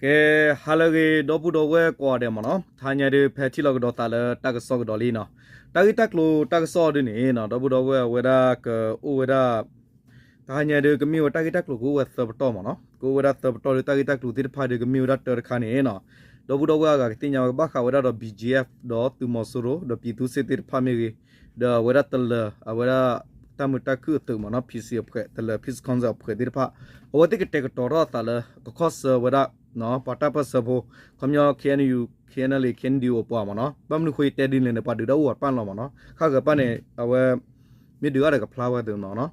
ကဲ ဟါလၢအဂ့ၤ ဒီပုၢ်ဒီဝဲၢ်ကိးဂၤဒဲးမ့ၢ်နီၤ, တဟါညါဒုး ဖဲထံၣ်လိာ်ကဒီးသးလၢတၢ်ကစီၣ်ကဒီးလံနီၤ, တၢ်ဂ့ၢ်တၢ်ကျိၤတၢ်ကစီၣ်ဒုးန့ၣ်နီၤ ဒီပုၢ်ဒီဝဲၢ်အဝဲဒၣ်ကအိၣ်ဝဲဒၣ် တဟါညါဒုး ကမ့ၢ်ဝဲတၢ်ဂ့ၢ်တၢ်ကျိၤကအိၣ်ဝဲသၢပတီၢ်မ့ၢ်နီၤ, ကအိၣ်ဝဲဒၣ်သၢပတီၢ်ဒုး တၢ်ဂ့ၢ်တၢ်ကျိၤသ့ၣ်တဖၣ်ဒုး ကမ့ၢ်ဝဲဒၣ်တၢတခါန့ၣ်နီၤ, ဒီပုၢ်ဒီဝဲၢ်အဂၤကသ့ၣ်ညါဝဲကဘၣ်ဃးဝဲဒၣ်ဒီး ဘံၣ်ကၠံၣ်အ့ၣ် ဒီးသုးမီၤစိရိၤ ဒီးပံၤသူစ့သ့ၣ်တဖၣ်မ့ၢ်ဂ့ၤ, ဒီးအဝဲဒၣ်တလၢၤ အဝဲဒၣ်တၢ်မုာ်တၢ်ခုၣ်အသုးမ့ၢ်နီၤ PC အဖွဲ့ တလၢၤ Peace Council အဖွဲ့သ့ၣ်တဖၣ်, အဝဲသ့ၣ်ကတဲာ်ကတီၤထီၣ်အသးလၢ ကခီၣ်ဆၢဝဲဒၣ် ပှၤတၢ်ပၢၢ်ဆၢဖိ, ခီပညီ KNU KNLA KNDO အပှၤမ့ၢ်နီၤ, ဘၣ်မနုၤဃိယတဲဒ်လဲၣ်န့ၣ် ပှၤဒုးတၢ်အိၣ်အီၤတဖၣ်လီၤမ့ၢ်နီၤ, ဃၣ်ဃၢၤတဖၣ်န့ၣ် အဝဲ မ့ၢ်ဒုးအါဒီးကဖျါဝဲသုးမ့ၢ်နီၤ,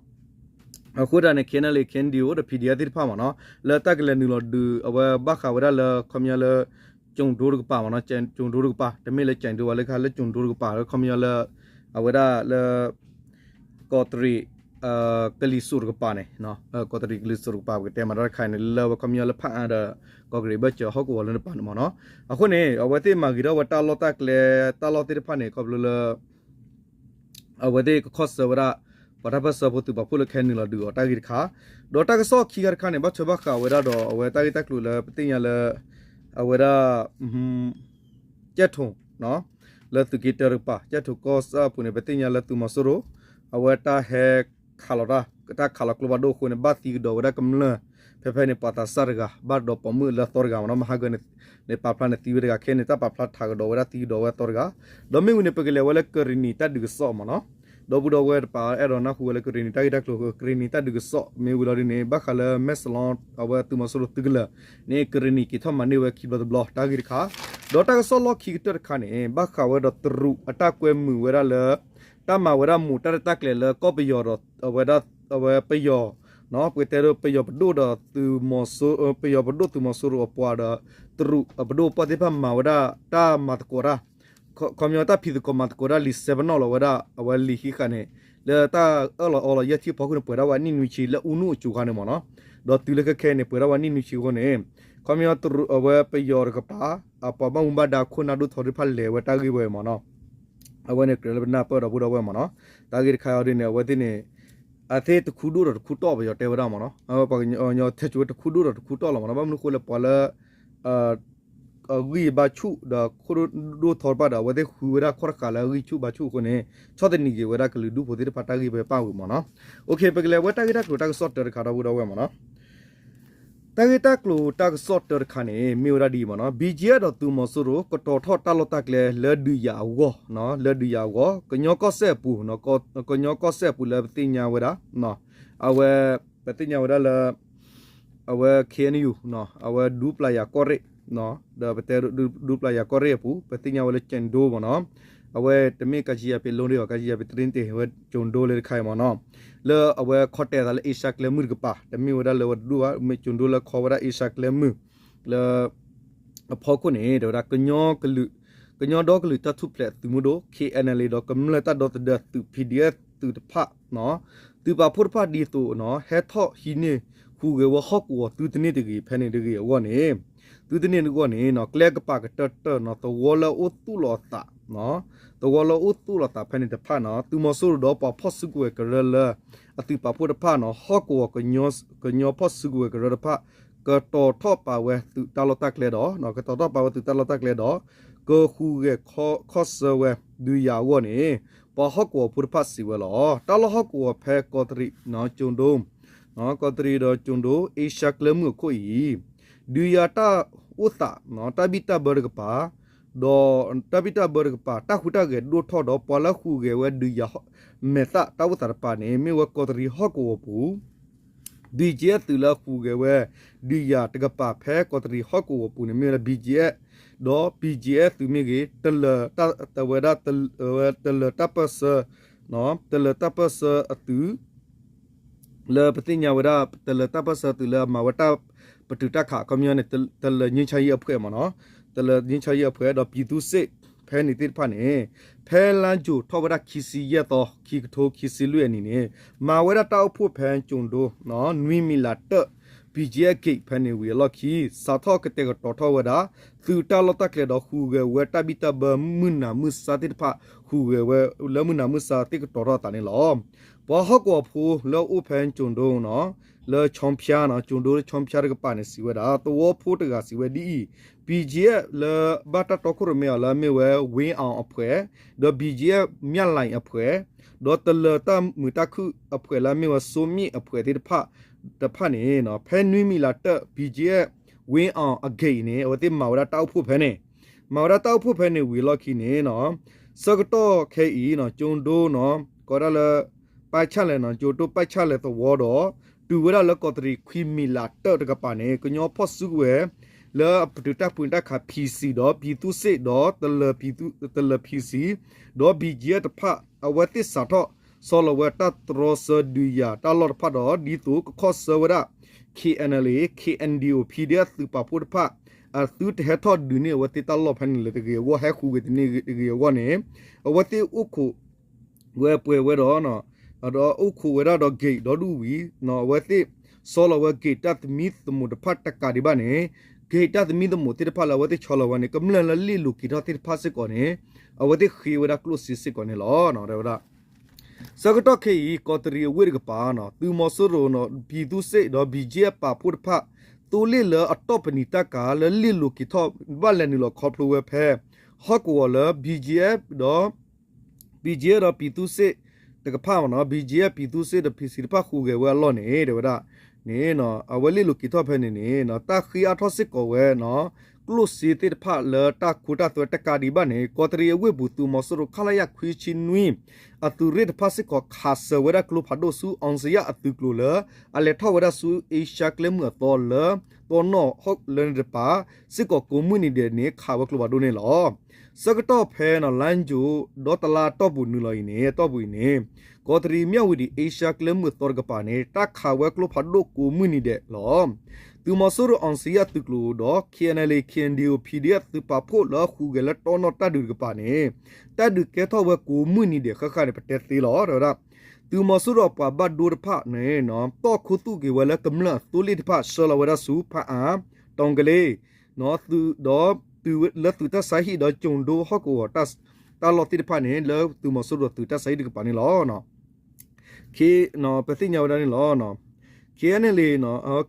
အဃိသတးန့ၣ် KNLA KNDO ဒီး PDF သ့ၣ်တဖၣ်မ့ၢ်နီၤ, လၢတၢ်ကလဲၤနုာ်လီၤဒုး အဝဲဘၣ်ဃးဝဲဒၣ်လၢခီပညီလၢ ကၠိၣ်ဒိတကပၤမ့ၢ်နီၤ, ကၠိၣ်ဒိတကပၤ တမ့ၢ်လၢကၠိၣ်ဒိဘၣ် လၢခါလၢကၠိၣ်ဒိတကပၤ လၢခီပညီလၢ အဝဲဒၣ်လၢ ကီးတရံး ကလံၤစိးတကပၤန့ၣ်, ကီးတရံးကလံၤစိးတကပၤ ပကတဲမၤတၢ်တခါန့ၣ် လၢဝဲခီပညီလၢဖၣ်အၣ်ဒီး ကီးကရံးဘၢၣ်စၢၤဟီၣ်ကဝီၤလၢတပၤန့ၣ်မ့ၢ်နီၤ, အဃိန့ၣ် အဝဲသ့ၣ်မၤဂ့ၤထီၣ်ဝဲတၢ်လီၢ်တၢ်ကျဲ တၢ်လီၢ်သ့ၣ်တဖၣ်န့ၣ် ခီဖျိလၢ အဝဲသ့ၣ်ကခီၣ်ဆၢဝဲဒၣ် ပှၤတၢ်ပၢၢ်ဆၢဖိသုးပာ်ဖှိၣ်လၢကဟဲနုာ်လီၤဒုးအီၤတၢ်ဂ့ၢ်တခါ, ဒီးတၢ်ကစီၣ်ခံခါတခါန့ၣ် ဘၣ်ထွဲဘၣ်ဃးဝဲဒၣ်ဒီး အဝဲတၢ်ဂ့ၢ်တၢ်ကျိၤလၢပသ့ၣ်ညါလၢ အဝဲဒၣ် ကဲၣ်ထိၣ် လၢသုးက့တၢတကပၤ ကဲၣ်ထိၣ်ကီၢ်စၢ်အပူၤန့ၣ် ပသ့ၣ်ညါလၢသုးမီၤစိရိၤ အဝဲတၢ်ဟဲခးလီၤတၢ် တၢ်ခးလီၤကျိဖးဒိၣ်အဃိန့ၣ် ဘၣ်သံကဒီးဝဲဒၣ်ကမျၢၢ် ဖဲဖဲန့ၣ် ပှၤသးစၢ်တဂၤ ဘၣ်ဒီးပိာ်မုၣ်လၢအသီတဂၤမ့ၢ်နီၤ, မဟါကၢန့ၣ် န့ၣ်ပာ်ဖျါန့ၣ်သံဝဲတဂၤ ခဲန့ၣ် တၢ်ပာ်ဖျါထးကဒီးဝဲဒၣ်သံကဒီးဝဲအသီတဂၤ, ဒီးမ့ၢ်ဝံၤန့ၣ် ပကလဲၤဝဲလၢကရ့ၣ်နံၤတၢ်ဒုးကစီၣ်မ့ၢ်နီၤ, ဒီပုၢ်ဒီဝဲၢ်တပာ်အဲၣ်ဒိးနၢ်ဟူဝဲလၢကရ့ၣ်နံၤတၢ်ဂ့ၢ်တၢ်ကျိၤ ကရ့ၣ်နံၤတၢ်ဂ့ၢ်တၢ်ကျိၤ ကရ့ၣ်နံၤတၢ်ဒုးကစီၣ် မ့ၢ်ဝံၤလီၤဒ်န့ၣ် ဘၣ်ဃးလၢမဲၢ်စလီ အဝဲသုးမီၤစိရိၤသုးကလၢၤန့ၣ် ကရ့ၣ်နံၤက့ၤထီၣ်မၤန့ၢ်ဝဲခံဘျီတဘျီတၢ်ဂ့ၢ်တခါ, ဒီးတၢ်ကစီၣ်လီၢ်ခံကတၢၢ်တခါန့ၣ် ဘၣ်ဃးဝဲဒီးတရူးအတၢ်ကွဲမုာ်ဝဲဒၣ်လၢ တၢ်မၤဝဲဒၣ်မိၢ်တၢ်ရဲၣ်တၢ်ကျဲၤလၢကီၢ်ပယီၤဒီး အဝဲဒၣ် အဝဲပယီၤ ပကတဲဒ်ပယီၤပဒိၣ်ဒီးသုးမီၤစိ ပယီၤပဒိၣ်သုးမီၤစိရိၤအပှၤဒီး တရူးအပဒိၣ်ပှၢ်သ့ၣ်တဖၣ်မၤဝဲဒၣ်တၢ်မၤသကိးတၢ် ခီပညီတၢ်ဖံးသကိးမၤသကိးတၢ်လံာ်ဆဲးပနီၣ်လီၤဝဲဒၣ် အဝဲလံာ်ဟံးဃာ်န့ၣ် လၢတၢ်အၢၣ်လီၤအီလီၤယဲၢ်ထံၣ်ဖီခိၣ်န့ၣ် ပှဲၤဒၣ်ဝဲနံၣ်နွံဆံလၢအူနူၢ်အစိၤခါန့ၣ်မ့ၢ်နီၤ, ဒီးတုၤလၢခဲခဲအံၤန့ၣ် ပှဲၤဒၣ်ဝဲနံၣ်နွံဆံအဃိန့ၣ် ခီပညီတရူးအဝဲပယီၤတကပၤ အပှၤဘၣ်မူဘၣ်ဒါခိၣ်နၢ်ဒိၣ်ထီသ့ၣ်တဖၣ်လဲၤဝဲတၢ်ဂ့ၢ်ဝဲမ့ၢ်နီၤ, အဝဲန့ၣ်ကြၢးလၢပနၢ်ပၢၢ်ဒီပုၢ်ဒီဝဲၢ်မ့ၢ်နီၤ, တၢ်ဂ့ၢ်တခါအံၤဒ်န့ၣ် အဝဲသ့ၣ်န့ၣ် အသ့ၣ်တခူဒိၣ်ဒီးတခူတီၢ် ပယီၤတဲဝဲဒၣ်မ့ၢ်နီၤ, ပှၤကညီတဲဆိဝဲတခူဒိၣ်ဒီးတခူတီၢ်လီၤမ့ၢ်နီၤ, ဘၣ်မနုၤဃိလၢပှၤလၢ အဂံၢ်ဘါဆူၣ်ဒီးခိၣ်ဒိၣ်ထီတဖၣ်ဒီး အဝဲသ့ၣ်ဃုဝဲဒၣ်ခီၣ်တဃာ်လၢအဂံၢ်ဆူၣ်ဘါဆူၣ်အဃိန့ၣ် ဆီၣ်သနံးက့ၤဝဲဒၣ်ကလုာ်ဒူၣ်ဖိသ့ၣ်တဖၣ်တၢ်ဂ့ၢ်ဝဲပၣ်ဝံၤမ့ၢ်နီၤ, ပကလဲၤဝဲတၢ်ဂ့ၢ်တၢ်ကျိၤတၢ်ကစီၣ်တၢတခါဒီပုၢ်ဒီဝဲၢ်မ့ၢ်နီၤ တၢ်ဂ့ၢ်တၢ်ကျိၤတၢ်ကစီၣ်တၢတခါန့ၣ် မ့ၢ်ဝဲဒၣ်ဒ်အံၤမ့ၢ်နီၤ, ဘံၣ်ကၠံၣ်အဲၣ် ဒီးသုးမီၤစိရိၤ ကတီၤထီၣ်တၢ်လီၢ်တၢ်ကျဲလၢဒုးယၤအဂီၢ်, လၢဒုးယၤအဂီၢ် ကညီကီၢ်စဲၣ်အပူၤ, ကညီကီၢ်စဲၣ်အပူၤလၢပသ့ၣ်ညါဝဲဒၣ်, အဝဲ ပသ့ၣ်ညါဝဲဒၣ်လၢ အဝဲ KNU အဝဲဒူပျၢ်ယၤကီၢ်ရ့ၣ်, ဒီးပတဲဒူပျၢ်ယၤကီၢ်ရ့ၣ်အပူၤ ပသ့ၣ်ညါဝဲလၢကၠဲၣ်ဒိမ့ၢ်နီၤ, အဝဲတမ့ၢ်ကၠံယၤပ့ၤလိဒ်ဘၣ် ကၠံယၤပ့ၤတရ့တ့ၢ် ဝဲကၠိၣ်ဒိလၢတခါအံၤမ့ၢ်နီၤ, လၢအဝဲခီတဲာ်သးလၢအ့ရှါကျဲမုၢ်တကပၤ တမ့ၢ်ဝဲဒၣ်လၢဝဲတဒူၣ်ဘၣ် မ့ၢ်ကၠိၣ်ဒိလၢခီဝဲဒၣ်အ့ရှါကျဲမုၢ် လၢ အဖီခိၣ်န့ၣ် တဲဝဲဒၣ် ကညီဒီကလုာ်တၢ်ထူၣ်ဖျဲးသုးမုၢ်ဒိၣ် KNLA ဒီးကမျၢၢ်တၢ်ဒီသဒၢသုး PDF သုးတဖၣ် သုးပာ်ဖှိၣ်တဖၣ်ဒ်သိး ဟဲထီၣ်ဟံးန့ၢ်ဟူးဂဲၤဝဲဟီၣ်ကဝီၤသုတန့ၢ်တဂ့ၤ ဖဲန့ၣ်တဂ့ၤအဂီၢ်န့ၣ်, သုတန့ၢ်တဂီၢ်န့ၣ် ကျဲကပၤကတၢၢ်တၢၢ်နီၤ သဝီလၢအအိၣ်သူၣ်လီၤအသး သဝီလၢအအိၣ်သူၣ်လီၤသးဖဲန့ၣ်တဖၣ်နီၤ သုးမီၤစိရိၤဒီးပှၤဖီၣ်စုကဝဲၤကရၢလၢ အသုးပာ်ဖှိၣ်တဖၣ်နီၤ ဟီၣ်ကဝီၤ ကညီဖီၣ်စုကဝဲၤကရၢတဖၣ် ကတီၤထီၣ်ပာ်ဝဲသုးတၢ်လီၢ်တၢ်ကျဲဒီး ကတီၤထီၣ်ပာ်ဝဲသုးတၢ်လီၢ်တၢ်ကျဲဒီး ကဟူးဂဲၤခီဆၢဝဲ ဒုးယၤအဂီၢ်န့ၣ် ပှၤဟီၣ်ကဝီၤဖိတဖၣ်စံးဝဲလီၤ. တၢ်လီၢ်ဟီၣ်ကဝီၤဖဲကီးတရံး ကၠိၣ်ဒိ ကီးတရံးဒီးကၠိၣ်ဒိ အ့ရှါကျဲမုၢ်အခိၣ်အံၤ ဒုးယၤတၢ်အိၣ်သး တၢ်ဘံၣ်တၢ်ဘၢတကပၤ ဒီးတၢ်ဘံၣ်တၢ်ဘၢတကပၤ တၢ်ဟူးတၢ်ဂဲၤဒိၣ်ထီၣ်ဒီး ပှၤလၢဟူးဂဲၤဝဲဒုးယၤ မဲာ်သၣ်တၢ်အိၣ်သးတကပၤန့ၣ် မ့ၢ်ဝဲကီးတရံးဟီၣ်ကဝီၤပူၤ BGF သုးလၢဟူးဂဲၤဝဲ ဒုးယၤတကပၤဖဲကီးတရံးဟီၣ်ကဝီၤပူၤန့ၣ် မ့ၢ်ဝဲဒၣ် BGF ဒီး BGF သုးမ့ၢ်ဂ့ၤ တလၢာ် တလၢာ်တၢ်ပၢၢ်ဆၢ တလၢာ်တၢ်ပၢၢ်ဆၢအသုး လၢပသ့ၣ်ညါဝဲဒၣ် တလၢာ်တၢ်ပၢၢ်ဆၢသုးလၢအမၤဝဲတၢ်ပတုာ်တၢ်ခး ခီပညီန့ၣ် တလၢာ်ငြိမ်းချမ်းရေးအဖွဲ့မ့ၢ်နီၤ တလၢာ်ငြိမ်းချမ်းရေးအဖွဲ့ ဒီးပြည်သူ့စစ် ဖဲန့ၣ်သ့ၣ်တဖၣ်န့ၣ် ဖဲလါယူၤထီၣ်ဝဲဒၣ်ခံဆံယဲၢ်သီ ခံကထိခံဆံလွံၢ်အနံၤန့ၣ် မၤဝဲဒၣ်တၢ်အိၣ်ဖှိၣ်ဖဲကၠိၣ်ဒိ နွံမံၤလးတၢၣ် BGF gate ဖဲန့ၣ်ဝံၤအလီၢ်ခံ စးထီၣ်ကတဲာ်ကတီၤထီၣ်ဝဲဒၣ် သုးတၢ်လီၢ်တၢ်ကျဲဒီးဟူးဂဲၤဝဲတၢ်ဘံၣ်တၢ်ဘၢမုၢ်နၤမုၢ်ဆါသ့ၣ်တဖၣ် ဟူးဂဲၤဝဲလၢမုၢ်နၤမုၢ်ဆါသ့ၣ်ကတီၤထီၣ်အသးန့ၣ်လီၤ. ပှၤဟီၣ်ကဝီၤဖိလၢအအိၣ်ဖဲကၠိၤဒိနီၤ လၢဆီဖၠါနီၤ ကၠိၤဒိလၢဆီဖၠါတကပၤန့ၣ် စံးဝဲဒၣ် သဝီဖိတဂၤစံးဝဲဒ်အံၤ BGF လၢဘၣ်တၢ်တီခိၣ်ရိၣ်မဲအီၤလၢအမ့ၢ်ဝဲ ဝ့အီၤအဖှဲး ဒီး BGF မျၢ်လၢ်အဖှဲး ဒီးတလၢၤတၢ်မုာ်တၢ်ခုၣ်အဖှဲးလၢအမ့ၢ်ဝဲ စိမ့ၣ်အဖှဲးသ့ၣ်တဖၣ် တဖၣ်န့ၣ် ဖဲနွံမံၤလးတၢၢ် BGF ဝ့အီၤအ gate အံၤန့ၣ် အဝဲသ့ၣ်မၤဝဲဒၣ်တၢ်အိၣ်ဖှိၣ်ဖဲန့ၣ် မၤဝဲဒၣ်တၢ်အိၣ်ဖှိၣ်ဖဲန့ၣ်ဝံၤအလီၢ်ခံန့ၣ် ဆၢကတီၢ်ခဲအံၤ ကၠိၤဒိနီၤ ကိးဒၣ်လၢ ပၢ်ဆၣ်လဲၤနီၤ ကၠိၤဒိပၢ်ဆၣ်လဲၤသဝီဒီး တုၤဝဲဒၣ်လၢကီးတရံးခွံမံၤလးတၢၢ်တကပၤန့ၣ် ကညီဖီၣ်စုကဝဲၤ လၢအပတုာ်တၢ်ပှ့ၤတၢ်ခး PC ဒီး ပြည်သူ့စစ် ဒီး တလၢၤ PC ဒီး BGF တဖၣ် အဝဲသ့ၣ်စးထီၣ်ဆီလီၤဝဲတၢ်တြီဆၢဒုးယၤတၢ်လီၢ်တဖၣ်ဒီး ဒ်သိးကခီၣ်ဆၢဝဲဒၣ် KNLA KNDO PDF သုးပာ်ဖှိၣ်တဖၣ် အသုတဟဲထီၣ်ဒုးန့ၢ်အဝဲသ့ၣ်တၢ်လီၢ်ဖဲန့ၣ်လၢၤတဂ့ၤအဂီၢ် ဟဲဃုဂ့ၤတန့ၢ်တဂ့ၤအဂီၢ်န့ၣ် အဝဲသ့ၣ်အိၣ်ခိး ဝဲပှဲၤဝဲဒီး ဒီးအိၣ်ခိးဝဲဒၣ်ဒီး gate ဒီဒူၣ်ဝံၤ အဝဲသ့ၣ်ဆီလီၤဝဲ gate တၢ်သမံသမိးတဖၣ်တကးဒံးဘၣ်န့ၣ် gate တၢ်သမံသမိးသ့ၣ်တဖၣ်လၢအဝဲသ့ၣ်ဆီလီၤဝဲန့ၣ် ကမျၢၢ်လၢလ့ၣ်လိၤက့ၤထီၣ်သ့ၣ်တဖၣ်စ့ၢ်ကီးန့ၣ် အဝဲသ့ၣ်ဃ့ဝဲဒၣ်ကျိၣ်စ့စ့ၢ်ကီးန့ၣ်လီၤ. တဲဝဲဒၣ် ဆၢကတီၢ်ခဲအံၤ ကီးတရံးအဝ့ၢ်တကပၤ သုးမီၤစိရိၤ ပြည်သူ့စစ် ဒီး BGF ပာ်ဖှိၣ်တဖၣ် သိလ့ၣ်လၢအတီၢ်ပနံာ်တၢ်ကၤလၢလ့ၣ်လိၤက့ၤထီၣ် ဘၣ်လဲၤနုာ်လီၤခီဖျိဝဲဖဲ ဟီၣ်ကဝီၤလၢ BGF ဒီး BGF ဒီး ပြည်သူ့စစ် တကဖၣ်မ့ၢ်နီၤ BGF ပြည်သူ့စစ် ဒီး PC တဖၣ်ဟူးဂဲၤဝဲအလီၢ်န့ၣ် တဲဝဲဒၣ်န့ၣ် အဝဲလ့ၣ်လိၤက့ၤထီၣ်ဖဲန့ၣ်န့ၣ် တၢ်ဃ့အါထီၣ်စ့ၢ်ကီးဝဲနီၤ ကျိၣ်စ့သ့ၣ်တဖၣ်လၢတၢ်ခိတၢ်သွဲတကးဒံးဘၣ်န့ၣ် ကီးတရံးအဝ့ၢ်ပူၤသုးမီၤစိရိၤ ခလရ ခွံဆံနွံ အသုးရ့ၣ်တဖၣ်စ့ၢ်ကီးခးစၢၤဝဲဒၣ်ကျိဖးဒိၣ်ဆူ အောင်ဇေယျ အသုးကျိၤလၢ အလဲၤထီၣ်ဝဲဒၣ်ဆူအ့ရှါကျဲမုၢ်အသီလၢ တီနီၣ်ဟီၣ်လၢန့ၣ်တကပၤ စ့ၢ်ကီးကိးမုၢ်နံၤဒဲးန့ၣ် ခးဝဲကျိဖးဒိၣ်န့ၣ်လီၤ. ဆၢကတီၢ်ဖဲနီၤ လါယူၤ ဒီတလါအတီၢ်ပူၤနုာ်လီၤအံၤန့ၣ် အတီၢ်ပူၤအံၤန့ၣ် ကီးတရံးမၠၣ်ဝတံၤ အ့ရှါကျဲမုၢ်အသီတကပၤန့ၣ် တၢ်ခးဝဲကျိဖးဒိၣ်ကိးမုၢ်နံၤဒဲးလီၤ. သုးမီၤစိရိၤ အောင်ဇေယျ သုးကျိၤဒီး KNLA KNDO PDF သုးပာ်ဖှိၣ်လၢဟူးဂဲၤလၢတီနီၣ်တၢ်ဒုးတကပၤန့ၣ် တၢ်ဒုးကဲထီၣ်ဝဲကိးမုၢ်နံၤဒဲးဃၣ်ဃၣ်န့ၣ် ပတဲသ့လီၤ တဲဝဲဒၣ် သုးမီၤစိရိၤအပှၤဘၣ်ဒိတဖၣ်န့ၣ် တီၢ်ခူသူၣ်က့ၤဝဲလၢ ကမျၢၢ်အသိလ့ၣ်တဖၣ် ဆှၢလီၤဝဲဒၣ်ဆူ ဖၣ်အၣ် တီကလ့ ဒီးသုး ဒီးတုၤလၢသုးတၢ်ဆါဟံၣ်ဒီးကၠိၤဒိဟီၣ်ကဝီၤ တၢ်လီၢ်သ့ၣ်တဖၣ်န့ၣ် လၢသုးမီၤစိရိၤသုးတၢ်ဆါဟံၣ်တကပၤန့ၣ်လီၤ. ပသ့ၣ်ညါဝဲဒၣ်န့ၣ်လီၤ. KNLA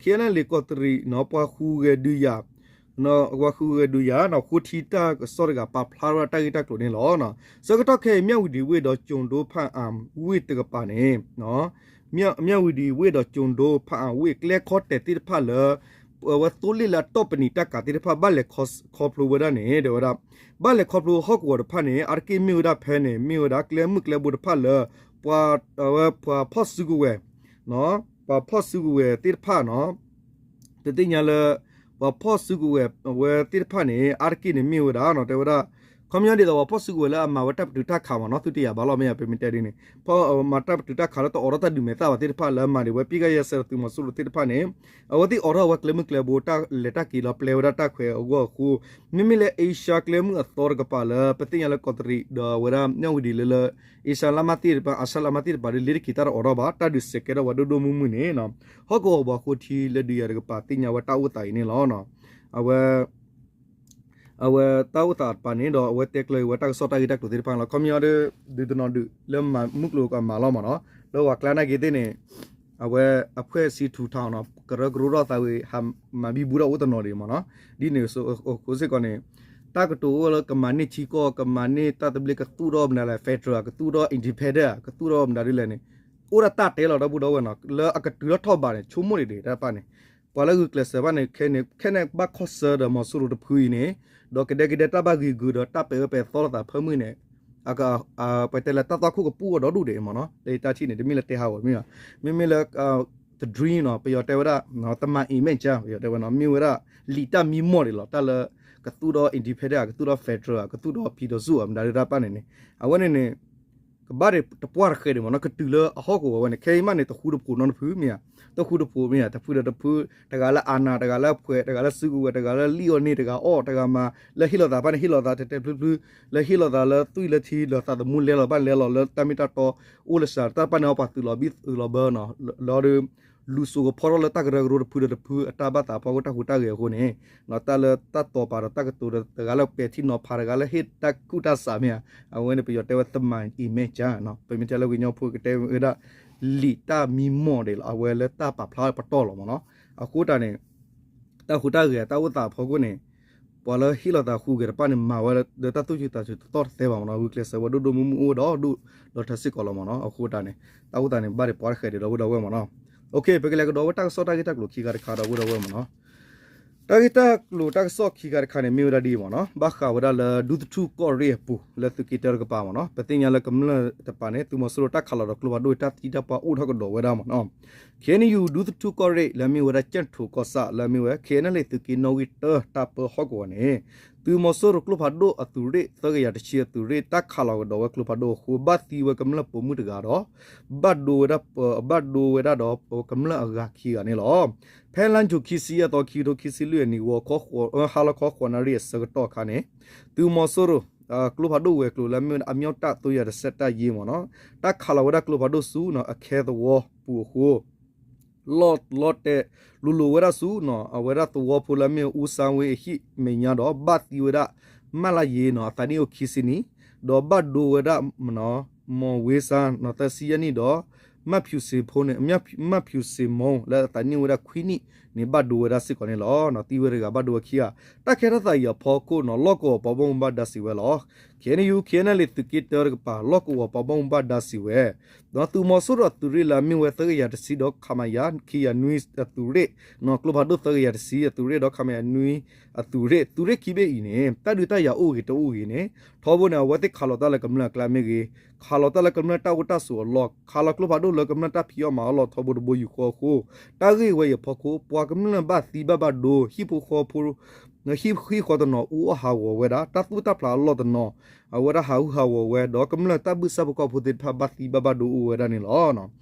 KNLA ကီးတရံး ပှၤဟူးဂဲၤဒုးယၤ ပှၤဟူးဂဲၤဒုးယၤ ဃိထံတၢ်ကစီၣ်တဂၤ ပာ်ဖျါထီၣ်ဝဲဒၣ်တၢ်ဂ့ၢ်တၢ်ကျိၤန့ၣ်လီၤ. ဆၢကတီၢ်ခဲအံၤ မၠၣ်ဝတံၤဝ့ၢ်ဒီးကၠိၤဒိဖၣ်အၣ်ဝ့ၢ်တကပၤန့ၣ် မၠၣ်ဝတံၤဝ့ၢ်ဒီးကၠိၤဒိဖၣ်အၣ်ဝ့ၢ် ကျဲခီတဲာ်သ့ၣ်တဖၣ်လၢ အဝဲသိလ့ၣ်လၢအတီၢ်ပနံာ်တၢ်ကၤသ့ၣ်တဖၣ် ဘၣ်လဲၤခီဖျိဝဲဒၣ်န့ၣ် တဲဝဲဒၣ် ဘၣ်လဲၤခီဖျိဟီၣ်ကဝီၤတဖၣ်န့ၣ် အါတက့ၢ်မ့ၢ်ဝဲဒၣ်ဖဲန့ၣ် မ့ၢ်ဝဲဒၣ်ကျဲမုၢ်ကျဲဘိတဖၣ်လၢ ပှၤ အဝဲပှၤဖီၣ်စုကဝဲၤ ပှၤဖီၣ်စုကဝဲၤသ့ၣ်တဖၣ်နီၤ တသ့ၣ်ညါလၢ ပှၤဖီၣ်စုကဝဲၤအဝဲသ့ၣ်တဖၣ်န့ၣ် အါတက့ၢ်န့ၣ်မ့ၢ်ဝဲဒၣ်နီၤ တဲဝဲဒၣ် ခီပညီဒ်သိးပှၤဖီၣ်စုကဝဲၤလၢအမၤဝဲတၢ်ပတုာ်တၢ်ခးမ့ၢ်နီၤ သုတယာ်ဘၣ်လီၤ မ့ၢ်ယၤ ပမ့ၢ်တဲဒ်န့ၣ် ဖီၣ်မၤတၢ်ပတုာ်တၢ်ခးလၢတအိးထီၣ်တၢ်ဒုးမဲာ်သၣ်ဘၣ်သ့ၣ်တဖၣ်လၢအမၤဒံးဝဲ ပစ်ခတ်ရပ်စဲ ဒီးသုးမီၤစိရိၤသ့ၣ်တဖၣ်န့ၣ် အဝဲသ့ၣ်အိးထီၣ်ဝဲကျဲမုၢ်ကျဲဘိ တၢ်လဲၤတၢ်က့ၤလီၤပျဲဝဲဒၣ်တၢ်ခွဲးအဂီၢ်အဃိ မ့မ့ၢ်လၢအ့ရှါကျဲမုၢ်အသီတကပၤလၢ ပသ့ၣ်ညါလၢကီးတရံး ဒီးအဝဲဒၣ်မၠၣ်ဝတံၤလၢလၢ အ့ရှါလါမၢ်သ့ၣ်တဖၣ် အ့ရှါလါမၢ်သ့ၣ်တဖၣ်ဒီး လ့တက့ၤတၢ်တအိးထီၣ်ဘၣ် တၢ်ဒုးစဲးကဲထီၣ်ဝဲဒိၣ်ဒိၣ်မုၢ်မုၢ်န့ၣ် ဟီၣ်ကဝီၤပှၤဃိထံလၢဒုးယၤတကပၤသ့ၣ်ညါဝဲတၢ်အိၣ်သးအံၤန့ၣ်လီၤ. အဝဲ အဝဲတၢ်အိၣ်သးတကပၤန့ၣ်ဒီး အဝဲတဲကျၢၤဝဲတၢ်ကစီၣ်တၢ်ဂ့ၢ်တၢ်ကျိၤသ့ၣ်တဖၣ်န့ၣ်လီၤ. ခီပညီဒီး ဒုးတနီၤဒုးလၢမၤမုၢ်ကျိၤကမၤလီၤမ့ၢ်နီၤ လၢပှၤကျါနာ်က့ၤသ့ၣ်န့ၣ် အဝဲအဖွဲ့အစည်းထူထောင်နီၤ ကရၢကရိထီၣ်သးဝံၤ ဟးမၤဘံဘူထီၣ်အိၣ်တနီၤဒံးမ့ၢ်နီၤ ဒ်န့ၣ်အဃိစ့ၢ်ကီးန့ၣ် တၢ်ကတိၤအိၣ်လၢကမၤန့ၢ်ထံကီၢ် ကမၤန့ၢ်တၢ်သဘျ့ ကသူၣ်ထီၣ်မနုၤလဲၣ် federal ကသူၣ်ထီၣ် independent ကသူၣ်ထီၣ်မနုၤဒ်လဲၣ်န့ၣ် အိၣ်ဒၣ်တၢ်တဲလီၤဒီပုၢ်ဒီဝဲၢ်နီၤ လၢအကတုၤထီၣ်ထီၣ်ဘးန့ၣ် ဆိကမိၣ်ဒံးဒံးတၢ်တဖၣ်န့ၣ် ပှၤလၢဂုာ်ကျဲးစၢးဘၣ်န့ၣ် ခဲန့ၣ် ခဲန့ၣ်ဘၣ်ခီၣ်ဆၢဒီးမီၤစိရိၤတဖုအံၤန့ၣ် ဒီးကဒဲကဒဲတၢ်ဘၣ်ဂ့ၤဂုာ်ဒီးတၢ်ပဲာ်အၢပဲာ်သီလိာ်သးဖၢမုၢ်န့ၣ် ပတဲလၢတၢ်သွၣ်ခိၣ်ကပူၣ်အီၤဒီဒူၣ်ဒံးမ့ၢ်နီၤ လၢယတၢ်ထံၣ်န့ၣ် တမ့ၢ်လၢတဲဟးဂီၤမ့ၢ်ဘၣ် မ့မ့ၢ်လၢ the dream နီၤ ပယီၤတဲဝဲဒၣ် တမၤအံၤမဲာ်ကၢ ပယီၤတဲဝဲနီၤ မ့ၢ်ဝဲဒၣ် လံာ်တၢ်မံမီၢ်ဒံးလီၤ တၢ်လၢ ကသူၣ်ထီၣ် independent ကသူၣ်ထီၣ် federal ကသူၣ်ထီၣ် ပြည်ထောင်စု မနုၤဒ်တၢ်တဖၣ်န့ၣ်န့ၣ် အဝဲန့ၣ်န့ၣ် ကဘၣ်တပှၢ်တဃဲဒံးမ့ၢ်နီၤ ကတုၤလၢအဟီၣ်ကဝီၤဝဲန့ၣ် ခဲအံၤမးန့ၣ် တဃူတဖိးနီတဖုမ့ၢ်ဧါ တဃူတဖိးမ့ၢ်ဧါ တဖုဒီးတဖု တဂၤလၢအနး တဂၤလၢအဖှဲး တဂၤလၢစုကဝဲၤ တဂၤလၢလံၣ်အီၣ်န့ၢ် တဂၤအီၣ် တဂၤမၤ လၢဟ့ၣ်လီၤသးတဖၣ်န့ၣ် ဟ့ၣ်လီၤသးတဲတဲဖျုဖျု လၢဟ့ၣ်လီၤသးလၢသွံၣ်လၢထံ လီၤသးသမူလဲလီၤဘၣ်လဲလီၤ လၢတၢ်မ့ၢ်တၢ်တီ အိၣ်လၢစှၤ တၢ်တဖၣ်န့ၣ် ပှၤသုးလီၤဘံၣ်သုးလီၤဘၢနီၤ လီၤဒီး လူၤစိၤကဖီထီၣ်လၢတၢ်ကရၢကရိတဖုဒီးတဖုအတၢ်ဘၣ်သးဖီခိၣ်တၢ်ဟူးတၢ်ဂဲၤအဃိန့ၣ် တၢ်လၢတၢ်တိာ်ပာ်ဒီးတၢ်ကတိၤဒီးတဂၤလၢပဲာ်ထံနီၤဖးတဂၤလၢဟ့ၣ်တၢ်ကူၣ်တၢ်ဆးမ့ၢ်ဧါ, အဝဲန့ၣ်ပယီၤတဲဝဲ သမိုင်း image ပမ့ၢ်တဲလၢကညီဖိကတဲဝဲဒၣ် လံာ်တၢ်မံမီၢ်ဒဲးလီၤ, အဝဲလၢတၢ်ပာ်ဖျါပတီၢ်လီၤမ့ၢ်နီၤ. အဃိတၢ်န့ၣ် တၢ်ဟူးတၢ်ဂဲၤတၢ်အိၣ်သးအဖီခိၣ်န့ၣ် ပှၤလၢဟ့ၣ်လီၤသးဃုဂဲၤတဖၣ်န့ၣ် မၤဝဲလၢတၢ်သူၣ်ဆူၣ်သးဆူၣ်တသီၣ်တသဲဘၣ်မ့ၢ်နီၤ, ဂုာ်ကျဲးစၢးဝဲဒိၣ်ဒိၣ်မုၢ်မုၢ်အိၣ်ဝဲဒီးဒိၣ်ဒီးထၢစ့ၢ်ကီးလီၤမ့ၢ်နီၤ. အဃိတၢ်န့ၣ် တၢ်အိၣ်သးန့ၣ် ဘၣ်ဒဲးပှၤတဃဲးဒဲးဒီပုၢ်ဒီဝဲၢ်မ့ၢ်နီၤ. ပကလဲၤကဒီးဝဲတၢ်ကစီၣ်တၢ်ဂ့ၢ်တၢ်ကျိၤခံခါတခါဒီပုၢ်ဒီဝဲၢ်မ့ၢ်နီၤ. တၢ်ဂ့ၢ်တၢ်ကျိၤတၢ်ကစီၣ်ခံခါတခါန့ၣ် မ့ၢ်ဝဲဒၣ်ဒ်အံၤမ့ၢ်နီၤ, ဘၣ်ဃးဝဲဒၣ်လၢဒူသထူၣ်ကီၢ်ရ့ၣ်အပူၤ လၢသုးက့တၢတကပၤမ့ၢ်နီၤ. ပသ့ၣ်ညါလၢကမျၢၢ်တပၤန့ၣ် သုးမီၤစိရိၤတၢ်ခးလီၤဒီးကျိဖးဒိၣ်တၢ်သံတၢ်ပှၢ်အိၣ်ထီၣ်ကဒီးဝဲဒၣ်မ့ၢ်နီၤ. ခ့ၣ်အဲၣ်ယူၣ် ဒူသထူၣ်ကီၢ်ရ့ၣ် လၢအမ့ၢ်ဝဲဒၣ်ကၠဲၣ်ထိၣ်ကီၢ်ဆၣ် လၢအမ့ၢ်ဝဲ ခ့ၣ်အဲၣ်ယူၣ် သုးက့နီၣ်ဂံၢ်တၢတၢ်ပၢဟီၣ်ကဝီၤန့ၣ် သုးမီၤစိရိၤကျိဖးဒိၣ်အသုးရ့ၣ် သၢကယၤတဆံအသုးရ့ၣ် တၢ်ခးလီၤကဒီးဝဲကျိဖးဒိၣ်အဃိ ဘၣ်သံဝဲကမျၢၢ်ပိာ်မုၣ်တဂၤဒီး ဘၣ်ဒိဝဲဒၣ် ဘၣ်ဒိဝဲဒၣ်ဒီးကမျၢၢ်အဂၤခံဂၤန့ၣ်လီၤ. ဖဲလါယူၤခံဆံယဲၢ်သီ ခံကထိခံဆံလွံၢ်အနံၤ ဂီၤခီ ဟါလီၤခီဃိးနၣ်ရံၣ်အဆၢကတီၢ်အခါန့ၣ် သုးမီၤစိရိၤ ကျိဖးဒိၣ်ဝဲၤကျိၤလၢအမ့ၢ်ဝဲဒၣ် အမြောက်တပ် သုံးရာတစ်ဆယ့် တပ်ရင်းမ့ၢ်နီၤ, တၢ်ခးလီၤဝဲဒၣ်ကျိဖးဒိၣ်ဆူ အခဲသဝီပူၤအဃိ လီၢ်လီၤတဲာ် လူၤလိာ်ဝဲဒၣ်ဆူ အဝဲဒၣ်သဝီဖိလၢအမ့ၢ်အူစါဝ့အဟံၣ်မဲာ်ညါဒီး ဘၣ်သံဝဲဒၣ် မလရ်နီၤ အသးနံၣ်အိၣ်ခံဆံနံၣ်, ဒီးဘၣ်ဒိဝဲဒၣ် မီၢ်ဝ့စါနီၤ သၢဆံယဲၢ်နံၣ်ဒီး မၢ်ဖၠူးစ့ဖိန့ၣ် မၢ်ဖၠူးစ့မိၢ် လၢအသးနံၣ်အိၣ်ဝဲဒၣ်ခွံနံၣ်န့ၣ် ဘၣ်ဒိဝဲဒၣ်စ့ၢ်ကီးန့ၣ်လီၤ. သံဝဲတဂၤ ဘၣ်ဒိဝဲခံဂၤ. တၢ်ကဲထီၣ်သးအံၤအဖီခိၣ်နီၤ လီၢ်ကဝီၤပှၤဘၣ်မူဘၣ်ဒါစံးဝဲလီၤ. ခ့ၣ်အဲၣ်ယူၣ် ခ့ၣ်အဲၣ်ယူၣ် သုးက့တၢတကပၤ လီၢ်ကဝီၤပှၤဘၣ်မူဘၣ်ဒါစံးဝဲ သုးမီၤစိရိၤအသုးရ့ၣ်လၢအမ့ၢ်ဝဲ သၢကယၤတဆံ ဒီး ခမရ ခံကယၤနွံအသုးရ့ၣ်, ကျိဖးဒိၣ် သၢကယၤတဆံ အသုးရ့ၣ်ဒီး ခမရ နွံ အသုးရ့ၣ် သုးရ့ၣ်ခံဘ့ၣ်အံၤန့ၣ် တၢ်ဒုးတၢ်ယၤအိၣ်ဂ့ၤတအိၣ်ဂ့ၤန့ၣ် ထီဘိန့ၣ် အဝဲသ့ၣ်ခးလီၤတၢ်လၢကမျၢၢ်အကျါမ့ၢ်ဂ့ၤ, ခးလီၤတၢ်လၢကမျၢၢ်တၢ်အိၣ်တၢ်ဆိးအလီၢ်, ခးလီၤကျိဖးဒိၣ်လၢကမျၢၢ်တၢ်ဖံးအီၣ်မၤအီၣ်လီၢ်ထီဘိတဘိယူၢ်ဃီအဃိ, တၢ်ဂ့ၢ်ဝဲအံၤအဖီခိၣ် ပှၤကမျၢၢ်ဘၣ်သံဘၣ်ဘၣ်ဒိ, ဟံၣ်ဖိဃီဖိ ဟံၣ်ဃီတနီၤအူအီၣ်ဟးဂီၤဝဲဒၣ်, တၢ်သူၣ်တၢ်ဖျးအလီၢ်တနီၤ အဝဲဒၣ်ဟးဟုဟးဂီၤဝဲ, ဒီးကမျၢၢ်တၢ်ဘုၣ်စၢ်ဖိကီၢ်ဖိသ့ၣ်တဖၣ် ဘၣ်သံဘၣ်ဘၣ်ဒိအိၣ်ဝဲဒၣ်န့ၣ်လီၤ.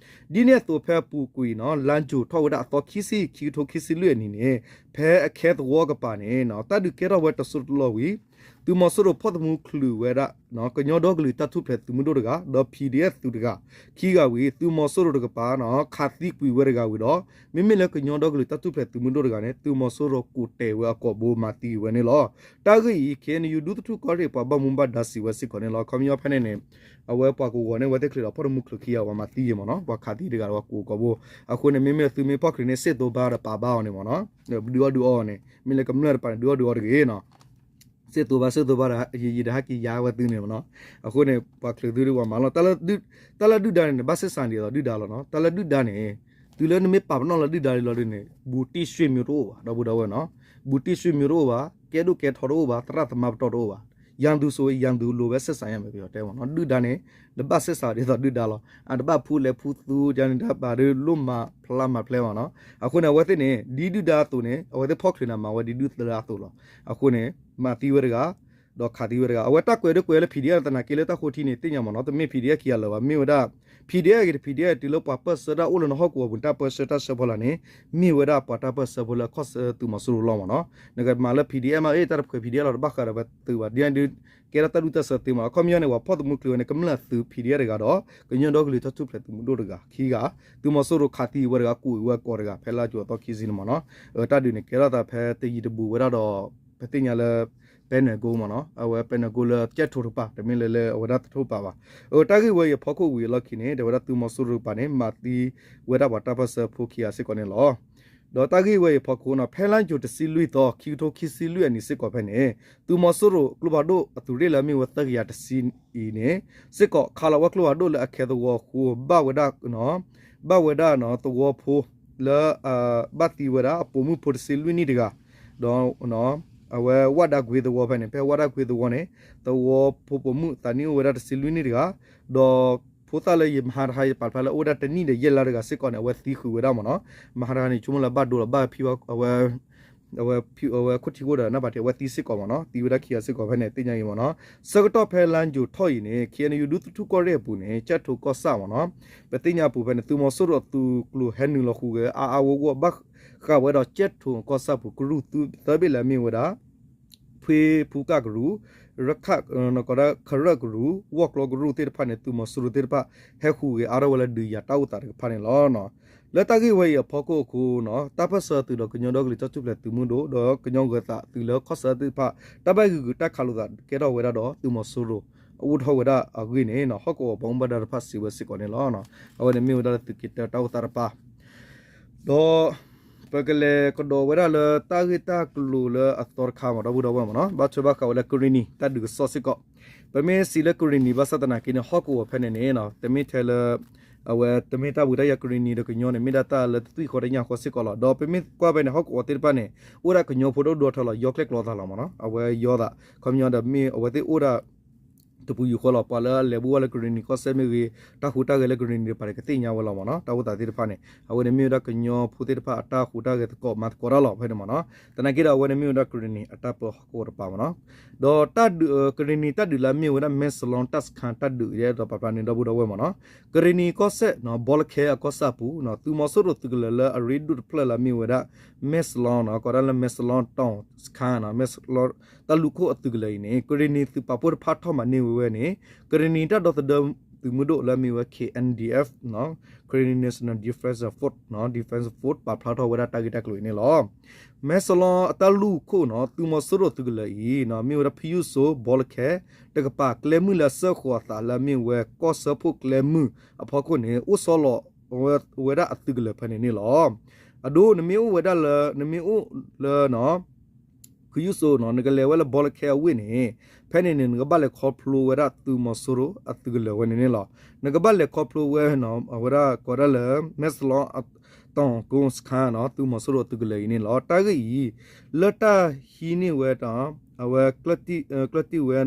ဒ်န့ၣ်အသိးဖဲအပူၤကွံာ်နီၤ လါယူၤထီၣ်ဝဲဒၣ်အသီခံဆံ ခံကထိခံဆံလွံၢ်အနံၤန့ၣ် ဖဲအခဲသဝီကပၤန့ၣ် တၢ်ဒုးကဲထီၣ်ဝဲတစိၢ်တလီၢ်ဝံၤ သုးမီၤစိရိၤဖီၣ်သမူချုးဝဲဒၣ် ကညီဒီကလုာ်တၢ်ထူၣ်ဖျဲးသုးမုၢ်ဒိၣ်တဂၤ ဒီး PDF သုးတဂၤ ခံဂၤဝံၤ သုးမီၤစိရိၤတကပၤ ခးသံကွံာ်ဝဲတဂၤဝံၤဒီး မ့မ့ၢ်လၢကညီဒီကလုာ်တၢ်ထူၣ်ဖျဲးသုးမုၢ်ဒိၣ်တဂၤန့ၣ် သုးမီၤစိရိၤကိးတဲာ်ဝဲအကိာ်ဘိမၤသံဝဲန့ၣ်လီၤ. တၢ်ဂ့ၢ်အံၤ ခ့ၣ်အဲၣ်ယူၣ် ဒူသထူၣ်ကီၢ်ရ့ၣ် ပှၤဘၣ်မူဘၣ်ဒါစံးဝဲစ့ၢ်ကီးန့ၣ်လီၤ. ခီပညီဖဲန့ၣ်န့ၣ် အဝဲပှၤကဝီၤန့ၣ် အဝဲသ့ၣ်ချုးဒီးဖီၣ်သမူချုးခံဂၤ ပှၤမၤသံယဲၢ်မ့ၢ်နီၤ, ပှၤခးသံတဂၤဒီးပှၤကိးကိာ်ဘိ, အဃိန့ၣ် မ့မ့ၢ်သုးမ့ၢ်ဖီၣ်ချုးန့ၣ် စ့ၣ်သိးဘါဒီးပာ်ဘါအီၤန့ၣ်မ့ၢ်နီၤ, ဒုးအီၣ်ဒုးအီအီၤန့ၣ် မ့ၢ်လၢကမျၢၢ်တပၤန့ၣ် ဒုးအီၣ်ဒုးအီတဂ့ၤနီၤ စ့ၣ်သိးဘါ စ့ၣ်သိးဘါဒီး ယံာ်ယံာ်ဒီးဟဲက့ၤယါဝဲသုန့ၣ်မ့ၢ်နီၤ, အဃိန့ၣ် ပှၤချုးသုဒ်ပှၤမၤလီၤ, တၢ်လၢဒုၣ်ဒါန့ၣ်န့ၣ် ဘၣ်ဆ့ၣ်စးဒ်သိးဒုၣ်ဒါလီၤနီၤ, တၢ်လၢဒုၣ်ဒါန့ၣ် တုၤလၢနမ့ၢ်ပာ်ပနီၣ်လၢဒုၣ်ဒါလီၤဒုးန့ၣ် ဘူးတံၢ်ရွှ့ၣ်မၠိတအိၣ်ဘၣ် ဒီပုၢ်ဒီဝဲၢ်နီၤ, ဘူးတံၢ်ရွှ့ၣ်မၠိတအိၣ်ဘၣ်, ကဲဒိၣ်ကဲထီတအိၣ်ဘၣ်, သရၣ်သမါပတီၢ်တအိၣ်ဘၣ်, ရန်သူဆိုရင် ရန်သူ လိုပဲဆက်ဆံရမယ် ပယီၤတဲမ့ၢ်နီၤ, ဒုၣ်ဒါန့ၣ် နဘၣ်ဆ့ၣ်စးဒ်သိးဒုၣ်ဒါလီၤ, အတဘၣ်ဖူလဲၤဖူသူ ယန့ၣ်တၢ်ဘၣ်ဒုးလိၣ်မၤဖျါမၤဖျဲမ့ၢ်နီၤ, အဃိန့ၣ် အဝဲသ့ၣ်န့ၣ် ဒ်ဒုၣ်ဒါအသိးန့ၣ် အဝဲသ့ၣ်ဖီၣ်ချုးန့ၣ် မၤဝဲဒ်ဒုၣ်ဒါအသိးလီၤ, အဃိန့ၣ် မၤသံဝဲတဂၤ ဒီးခးသံဝဲတဂၤ, အဝဲတၢ်ကွဲးဒိကွဲးလၢ PDF သနာ်က့လၢတၢ်ဃိထံန့ၣ် သ့ၣ်ညါမ့ၢ်နီၤ, တမ့ၢ် PDF ခံဂၤလၢၤဘၣ်, မ့ၢ်ဝဲဒၣ် PDF ဂ့ၤ PDF တုၤလၢပှၤပၢၢ်ဆၢတၢ်အိၣ်လၢနဟီၣ်ကဝီၤပူၤ တၢ်ပၢၢ်ဆၢတၢ်ဆၢဖီလာ်န့ၣ် မ့ၢ်ဝဲဒၣ်ပှၤတၢ်ပၢၢ်ဆၢဖိလၢအခီၣ်ဆၢသုးမီၤစိရိၤလီၤမ့ၢ်နီၤ, နကမၤလၢ PDF မ့ၢ် အ့ၣ် တၢ်တဖှဲး PDF လီၤ တဘၣ်ဃးဒီးပသုးဘၣ်, ဒ်န့ၣ်ဒုး ကဲထီၣ်တၢ်ဒူၣ်တၢ်ဆၢသ့မ့ၢ်နီၤ, အခီပညီန့ၣ် ပှၤဖီၣ်သမူချုးဝဲန့ၣ် ကမျၢၢ်သုး PDF တဂၤဒီး ကညီဒီကလုာ်တၢ်ထူၣ်ဖျဲးသုးမုၢ်ဒိၣ်တဂၤ ခံဂၤ, သုးမီၤစိရိၤခးသံဝဲတဂၤ ကိးဝဲကိးတဂၤ ဖဲလါကၠိၤအသီခံဆံန့ၣ်မ့ၢ်နီၤ, တၢ်ဒုးန့ၣ် ကဲထီၣ်သးဖဲတယံၤတဘူးဝဲဒၣ်ဒီး ပသ့ၣ်ညါလၢ ပဲနွဲၣ်ကိမ့ၢ်နီၤ, အဝဲပဲနွဲၣ်ကိလၢကဲၣ်ထိၣ်တပၤ တမ့ၢ်လၢလၢအဝဲဒၣ်သထိၣ်ပၤဘၣ်. အတၢ်ဂ့ၢ်ဝဲအံၤအဖီခိၣ်ဝံၤအလီၢ်ခံန့ၣ် တဲဝဲဒၣ်သုးမီၤစိရိၤတကပၤန့ၣ် မၤသံဝဲဒၣ်ပှၤတၢ်ပၢၢ်ဆၢဖိခံဂၤစ့ၢ်ကီးန့ၣ်လီၤ. ဒီးတၢ်ဂ့ၢ်ဝဲအံၤအဖီခိၣ်နီၤ ဖဲလါယူၤတဆံလွံၢ်သီ ခံကထိခံဆံလွံၢ်အနံၤစ့ၢ်ကီးဖဲန့ၣ် သုးမီၤစိရိၤကျိဖးဒိၣ်အသုးရ့ၣ်လၢအမ့ၢ်ဝဲသၢကယၤတဆံအံၤန့ၣ် စ့ၢ်ကီးခးလီၤဝဲကျိဖးဒိၣ်လၢအခဲသဝီအဃိ ဘၣ်ဝဲဒၣ် ဘၣ်ဝဲဒၣ်သဝီဖိလၢ ဘၣ်သံဝဲဒၣ်အပိာ်မုၣ်ဖိတဆံလွံၢ်နံၣ်တဂၤ, ဒီး အဝဲဝၣ်ဒါကွ့သဝီဖဲန့ၣ် ဖဲဝၣ်ဒါကွ့သဝီန့ၣ် သဝီဖိပိာ်မုၣ်သးနံၣ်အိၣ်ဝဲဒၣ်တဆံလွံၢ်နံၣ်တဂၤ, ဒီးဖိသၣ်လၢယမဟါတဟါယပာ်ဖျါလၢအိၣ်ဝဲဒၣ်တနံၣ်ဒီးယဲၢ်လါတဂၤစ့ၢ်ကီးန့ၣ် အဝဲသံဃုာ်ဝဲဒၣ်မ့ၢ်နီၤ, မဟါတဟါန့ၣ် ဆိကမိၣ်လၢဘၣ်ဒိလီၤ ဘၣ်ဖံး အဝဲ အဝဲခိၣ်ထံခိၣ်ဒီးနၢ်ပာ်တ့ၢ် အဝဲသံစ့ၢ်ကီးမ့ၢ်နီၤ, သံဝဲဒၣ်ခံဂၤစ့ၢ်ကီးဖဲန့ၣ် သ့ၣ်ညါအံၤမ့ၢ်နီၤ, ဆၢကတီၢ်ဖဲလါယူၤထီၣ်အံၤန့ၣ် ခ့ၣ်အဲၣ်ယူၣ် ဒူသထူၣ်ကီၢ်ရ့ၣ်အပူၤန့ၣ် ကၠဲၣ်ထိၣ်ကီၢ်ဆၣ်မ့ၢ်နီၤ, ပသ့ၣ်ညါအပူၤဖဲန့ၣ် သုးမီၤစိရိၤအသုးကျိၤဟဲနုာ်လီၤဟူးဂဲၤအါအါဂီၢ်ဂီၢ် ဘၣ်ဃးဝဲဒီးကၠဲၣ်ထိၣ်ကီၢ်ဆၣ်ပူၤ ကရူၢ်သၢဘ့ၣ်လၢအမ့ၢ်ဝဲဒၣ် ဖှ့ဖူကၣ်ကရူၢ်, ရခၣ် ကရၢၣ်ကရူၢ်, ဝီၢ်ကျီကရူၢ်သ့ၣ်တဖၣ်န့ၣ် သုးမီၤစိရိၤသ့ၣ်တဖၣ် ဟဲဟူးဂဲၤအါထီၣ်ဝဲလၢဒုးယၤတၢ်အိၣ်သးတကပၤန့ၣ်လီၤ. လၢတၢ်ဂ့ၢ်ဝဲအံၤအဖီခိၣ်အဃိန့ၣ် တၢ်ပၢၢ်ဆၢသုးဒီးကညီဒီကလုာ်တၢ်ထူၣ်ဖျဲးသုးမုၢ်ဒိၣ် ဒီးကညီဂၢၤသးသုးလၢကီၢ်ဆၢသ့ၣ်တဖၣ် တၢ်ဘၣ်ဂုာ်ဂုာ်တၢ်ခးလိာ်သးကဲထီၣ်ဝဲဒၣ်ဒီးသုးမီၤစိရိၤ အအိၣ်ထီၣ်ဝဲဒၣ်အဂ့ၢ်န့ၣ် ဟီၣ်ကဝီၤပှၤဘၣ်မူဘၣ်ဒါတဖၣ်စံးဝဲစ့ၢ်ကီးန့ၣ်လီၤ. အဝဲန့ၣ်မ့ၢ်ဝဲဒၣ်လၢသုးက့တၢတၢ်အိၣ်သးတပၤ ဒီး ပကလဲၤကဒီးဝဲဒၣ်လၢတၢ်ဂ့ၢ်တၢ်ကျိၤလၢအသီတခါမး ဒီပုၢ်ဒီဝဲၢ်မးနီၤ ဘၣ်ထွဲဘၣ်ဃးဝဲလၢကရံၣ်နံၤတၢ်ဒုးကစီၣ်စ့ၢ်ကီး ပမ့ၢ်စံးလၢကရံၣ်နံၤဘၣ်ဆၣ်သနာ်က့န့ၣ် ဟီၣ်ကဝီၤဖဲန့ၣ်န့ၣ် တမ့ၢ်ထဲလၢ အဝဲတမ့ၢ်တၢ်ဝံတၢ်ယၤကရံၣ်နံၤဒီးကညီန့ၣ် မ့ၢ်ဒၣ်တၢ်လၢတသွံၣ်ဃီတညၣ်ဃီစ့ၢ်ကီးလီၤ. ဒီးပမ့ၢ်ကွၢ်ဖဲန့ၣ် ဟီၣ်ကဝီၤသ့ၣ်တဖၣ်န့ၣ် အိၣ်ဒၣ်ကညီဖိဒိၣ်ဒိၣ်ထီၣ်လီၤ ယီကျဲၣ်ကျီသးလီၤမးနီၤ အဝဲယီသး ခီပညီဒီးမ့ၢ်အဝဲသ့ၣ်အိၣ်ဒၣ် တပူၤဃီလီၤ ပှၤလၢအလဲၤဘူၣ်ဘၣ်လၢကရံၣ်နံၤကီၢ်စဲၣ်မ့ၢ်ဂ့ၤ တၢ်ဟူးတၢ်ဂဲၤလၢကရံၣ်နံၤတပၤန့ၣ် ကသ့ၣ်ညါဝဲလီၤမးနီၤ တၢ်အိၣ်သးသ့ၣ်တဖၣ်န့ၣ် အဝဲန့ၣ်မ့ၢ်ဝဲဒၣ်ကညီဖိသ့ၣ်တဖၣ်အတၢ်ဟူးတၢ်ဂဲၤသကိးမၤသကိးတၢ်လီၤဖဲန့ၣ်မးနီၤ သနာ်က့ဒီး အဝဲန့ၣ်မ့ၢ်ဝဲဒၣ်ကရံၣ်နံၤအတၢ်ပၢဟီၣ်ကဝီၤတပၤမးနီၤ ဒီးတၢ်ဒုး ကရံၣ်နံၤတၢ်ဒုးလၢအမ့ၢ်ဝဲဒၣ် မဲၢ်စလီတၢ်စခါတၢ်ဒုး ယအဲၣ်ဒိးပာ်ဖျါန့ၣ် ဒီပုၢ်ဒီဝဲၢ်မးနီၤ ကရံၣ်နံၤကီၢ်စဲၣ် ဘီလခဲအကီၢ်ဆၣ်ပူၤ သုးမီၤစိရိၤသုးကလၢၤလၢအရ့ဒိၣ်တဖျၢၣ်လၢအမ့ၢ်ဝဲဒၣ် မဲၢ်စလီ ကိးဒၣ်လၢ မဲၢ်စလီ town စခါ မဲၢ်စလီ တၢ်လူၢ်ခိၣ်အသုးကလၢၤအံၤန့ၣ် ကရံၣ်နံၤသုးပာ်ဖှိၣ်တဖၣ်ထီၣ်မၤန့ၢ်ဝဲဝဲန့ၣ် ကရံၣ်နံၤတၢ်ဒီသဒၢသုးမုၢ်ဒိၣ်လၢအမ့ၢ်ဝဲ K N D F Karen National Defense Force Defense Force ပာ်ဖျါထီၣ်ဝဲဒၣ်တၢ်ဂ့ၢ်တၢ်ကျိၤအံၤန့ၣ်လီၤ. မဲၢ်စလီအတၢ်လူၢ်ခိၣ်န့ၣ် သုးမီၤစိရိၤသုးကလၢၤအံၤ မ့ၢ်ဝဲဒၣ်ဖယုၣ်စိ ဘီလခဲ တကပၤ ကျဲမုၢ်လၢအစၢဃီၤအသးလၢအမ့ၢ်ဝဲကီၢ်စၢဖှိၣ်ကျဲမုၢ်အဖီခိၣ်န့ၣ် အိၣ်ဆီလီၤဝဲဒၣ်အသုးကလၢၤဖဲန့ၣ်န့ၣ်လီၤ. အဒိ နမ့ၢ်အိၣ်ဝဲဒၣ်လၢ နမ့ၢ်အိၣ်လၢ ဖယုၣ်စိ နကလဲၤဝဲလၢဘီလခဲအဝ့ၢ်န့ၣ် ဖဲန့ၣ်န့ၣ် နကဘၣ်လဲၤခီဖျိဝဲဒၣ်သုးမီၤစိရိၤအသုးကလၢၤဝဲန့ၣ်န့ၣ်လီၤ. နကဘၣ်လဲၤခီဖျိဝဲ အဝဲဒၣ်ကိးဒၣ်လၢ မဲၢ်စလီ အတီၢ်ကိၣ်စခါ သုးမီၤစိရိၤအသုးကလၢၤအံၤန့ၣ်လီၤ. တၢ်ဂ့ၢ်အံၤ လၢတၢ်ဟံးန့ၢ်ဝဲ အဝဲ ကျၢၢ်တံၢ်ဝဲ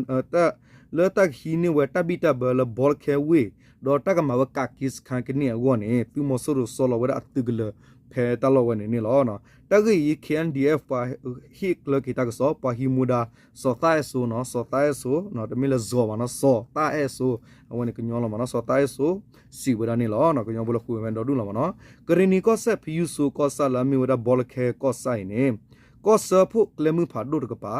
လၢတၢ်ကဟံးန့ၢ်ဝဲတၢ်ဘံၣ်တၢ်ဘၢလၢဘီလခဲဝ့ၢ် ဒီးတၢ်ကမၤဝဲကးက့စခါကန့ၢ်အဂီၢ်န့ၣ် သုးမီၤစိရိၤဆီလီၤဝဲဒၣ်အသုးကလၢၤဖဲတၢ်လီၢ်ဝဲန့ၣ်န့ၣ်လီၤ. တၢ်ဂ့ၢ်အံၤ K N D F ပှၤဟ့ၣ်ကျၢၢ်က့ၤတၢ်ကစီၣ် ပှၤဟံးမူဒါ စီၤသၣ်အဲၣ်စိ နီၤ စီၤသၣ်အဲၣ်စိ တမ့ၢ်လၢစီၤဘၣ်နီၤ စီၤသၣ်အဲၣ်စိ အဝဲန့ၣ်ကညီလီၤမးနီၤ စီၤသၣ်အဲၣ်စိ စံးဝဲဒၣ်န့ၣ်လီၤ. ကညီဖိလၢဃုဝဲဒီဒူၣ်လီၤမးနီၤ ကရံၣ်နံၤကီၢ်စဲၣ် ဖယုၣ်စိကီၢ်ဆၣ်လၢအမ့ၢ်ဝဲဒၣ်ဘီလခဲကီၢ်ဆၣ်အံၤန့ၣ် ကီၢ်စၢဖှိၣ်ကျဲမုၢ်ဖးဒိၣ်တကပၤ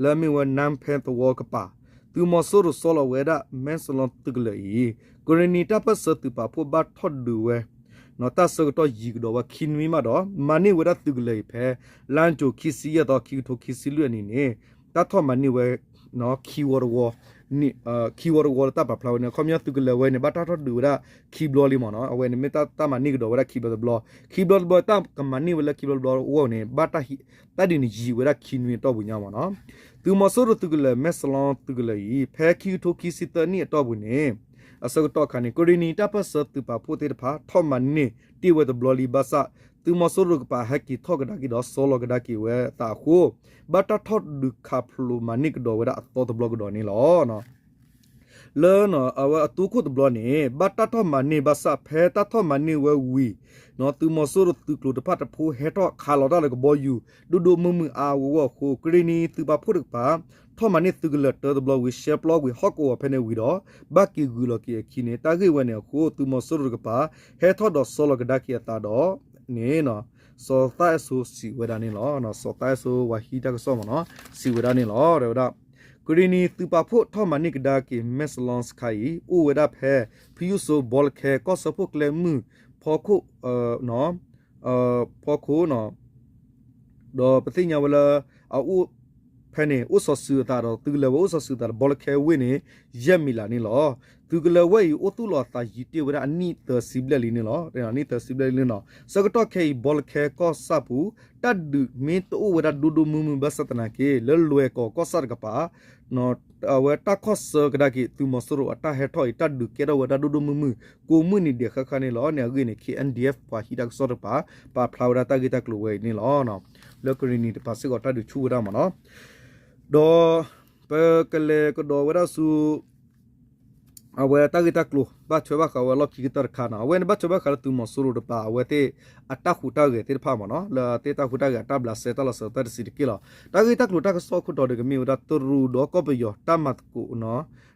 လၢအမ့ၢ်ဝဲနါဖဲသဝီကပၤ သုးမီၤစိရိၤဆီလီၤဝဲဒၣ် မဲၢ်စလီသုးကလၢၤအံၤ ကရံၣ်နံၤတၢ်ပၢၢ်ဆၢသုးပာ်ဖှိၣ်ဘၣ်ထီၣ်ဒုးဝဲ တၢ်ဆၢကတီၢ်ယံၤကဒီးဝဲခံနွံမးဒီး မၤန့ၢ်ဝဲဒၣ်သုးကလၢၤအံၤဖဲ လါယူၤခံဆံယဲၢ်သီ ခံကထိခံဆံလွံၢ်အနံၤန့ၣ် တၢ်ထီၣ်မၤန့ၢ်ဝဲ ခံဝီတဝီ ခံဝီတဝီလၢတၢ်ပာ်ဖျါဝဲန့ၣ် အခီပညီသုးကလၢၤဝဲန့ၣ် ဘၣ်တၢ်ထီၣ်ဒုးဝဲဒၣ်ခံဘျီလံမးနီၤ အဝဲန့ၣ်မ့ၢ်တၢ်မၤန့ၢ်ကဒီးဝဲဒၣ်ခံဘျီတဘျီ ခံဘျီတဘျီတၢ်ကမၤန့ၢ်ဝဲလၢခံဘျီတဘျီအဂီၢ်န့ၣ် ဘၣ်တၢ် တၢ်ဒ်န့ၣ်ယံာ်ဝဲဒၣ်ခံနွံအတီၢ်ပူၤညါမးနီၤ သုးမီၤစိရိၤသုးကလၢၤ မဲၢ်စလီသုးကလၢၤအံၤ ဖဲခံကထိခံဆံသၢနံၣ်အတီၢ်ပူၤန့ၣ် အဆၢကတီၢ်အခါန့ၣ် ကရံၣ်နံၤတၢ်ပၢၢ်ဆၢသုးပာ်ဖှိၣ်သ့ၣ်တဖၣ် ထီၣ်မၤန့ၢ်တ့ၢ်ဝဲတဘျီလံဘၣ်ဆၣ် သုးမီၤစိရိၤတကပၤဟဲက့ၤထီၣ်ကဒါက့ၤဒီး ဆီလီၤကဒါက့ၤဝဲအသးအဃိ ဘၣ်တၢ်ထီၣ်ဒုးခးဖျိးမၤန့ၢ်ကဒီးဝဲဒၣ်အသီတဘျီကဒီးန့ၣ်လီၤ. လၢအဝဲအတိခိၣ်တဘျီန့ၣ် ဘၣ်တၢ်ထီၣ်မၤန့ၢ်ဘၣ်ဆၣ် ဖဲတၢ်ထီၣ်မၤန့ၢ်ဝဲဝံၤ သုးမီၤစိရိၤသုးကျိၤတဖၣ်တဖိဟဲထီၣ်ခးလီၤတၢ်လၢကဘီယူၤ ဒိၣ်ဒိၣ်မုၢ်မုၢ်အါအါဂီၢ်ဂီၢ်အဃိ ကရံၣ်နံၤသုးပာ်ဖှိၣ်တကပၤ ထီၣ်မၤန့ၢ်သုးကလၢၤတၢတဘျီဝံၤ ရှဲပျီကွံာ်ဟီၣ်ကဝီၤဖဲန့ၣ်ဝံၤဒီး ဘၣ်က့ၤဂုာ်လီၤက့ၤအခံန့ၣ် တၢ်ဂ့ၢ်ဝဲန့ၣ်အဃိ သုးမီၤစိရိၤတကပၤ ဟဲထီၣ်ဒီးဆီလီၤကဒါက့ၤအသးဒီးန့ၣ် စီၤသၣ်အဲၣ်စိစံးဝဲဒၣ်န့ၣ်လီၤ. စီၤသၣ်အဲၣ်စိ ပှၤဟံးတၢ်ကစီၣ်မးနီၤ စံးဝဲဒၣ်န့ၣ်လီၤ. တဲဝဲဒၣ် ကရံၣ်နံၤသုးပာ်ဖှိၣ်ထီၣ်မၤန့ၢ်ကဒါက့ၤ မဲၢ်စလီစခါအံၤ အိၣ်ဝဲဒၣ်ဖဲ ဖယုၣ်စိ ဘီလခဲ ကီၢ်စၢဖှိၣ်ကျဲမုၢ် ဖီခိၣ် ဖီခိၣ် ဒီးပသ့ၣ်ညါဝဲလၢ အအိၣ်ဖဲန့ၣ် အိၣ်စီၤစုၤအသးဒီး သုးကလၢၤဝဲအိၣ်စီၤစုၤအသးဒီး ဘီလခဲဝ့ၢ်န့ၣ် ယဲၢ်မံၤလးန့ၣ်လီၤ. သုးကလၢၤဝဲအံၤ အိၣ်သူၣ်လီၤအသးယံာ်တ့ၢ်ဝဲဒၣ်အနံၣ်သၢဆံဘျဲၣ်လံန့ၣ်လီၤ. အနံၣ်သၢဆံဘျဲၣ်လံန့ၣ်လီၤ. ဆၢကတီၢ်ခဲအံၤ ဘီလခဲကီၢ်ဆၣ်ပူၤ တၢ်ဒုးမ့ၢ်တအိၣ်ဝဲဒၣ်ဒိၣ်ဒိၣ်မုၢ်မုၢ်ဘၣ်ဆၣ်သနာ်က့ လၢလွဲၢ်ကီၢ်ကီၢ်ဆၣ်တကပၤ အဝဲတၢ်ခီၣ်ဆၢကဒါက့ၤသုးမီၤစိရိၤအတၢ်ဟဲထီၣ်အံၤ တၢ်ဒုးကဲထီၣ်ဝဲဒၣ်ဒိၣ်ဒိၣ်မုၢ်မုၢ် ကိးမုၢ်နံၤဒဲးဃၣ်ဃၣ်န့ၣ်လီၤ. န့ၣ်အဂ့ၢ်န့ၣ် K N D F ပှၤဟံးတၢ်ကစီၣ်တကပၤ ပာ်ဖျါဝဲဒၣ်တၢ်ဂ့ၢ်တၢ်ကျိၤဝဲအံၤန့ၣ်လီၤ. လၢကရံၣ်နံၤတပၤစ့ၢ်ကီးတၢ်ဒုးဆူၣ်ဝဲဒၣ်မးနီၤ ဒီး ပကလဲၤကဒီးဝဲဒၣ်ဆူ အဝဲတၢ်ဂ့ၢ်တၢ်ကျိၤ ဘၣ်ထွဲဘၣ်ဃးဝဲလီၢ်ခံကတၢၢ်တခါနီၤ အဝဲန့ၣ်ဘၣ်ထွဲဘၣ်ဃးလၢသုးမီၤစိရိၤတပၤ အဝဲသ့ၣ်အတၢ်ဟူးတၢ်ဂဲၤသ့ၣ်တဖၣ်မးနီၤ လၢသ့ၣ်တၢ်ဟူးတၢ်ဂဲၤအတၢ်ဘျးစဲတၢ်လီၤစၢၤတၢ်တဆံးတက့ၢ်လီၤ. တၢ်ဂ့ၢ်တၢ်ကျိၤတၢ်ကစီၣ်အခိၣ်တီဒီးကမ့ၢ်ဝဲဒၣ်တရူးဒီးကီၢ်ပယီၤ တၢ်မၤသကိး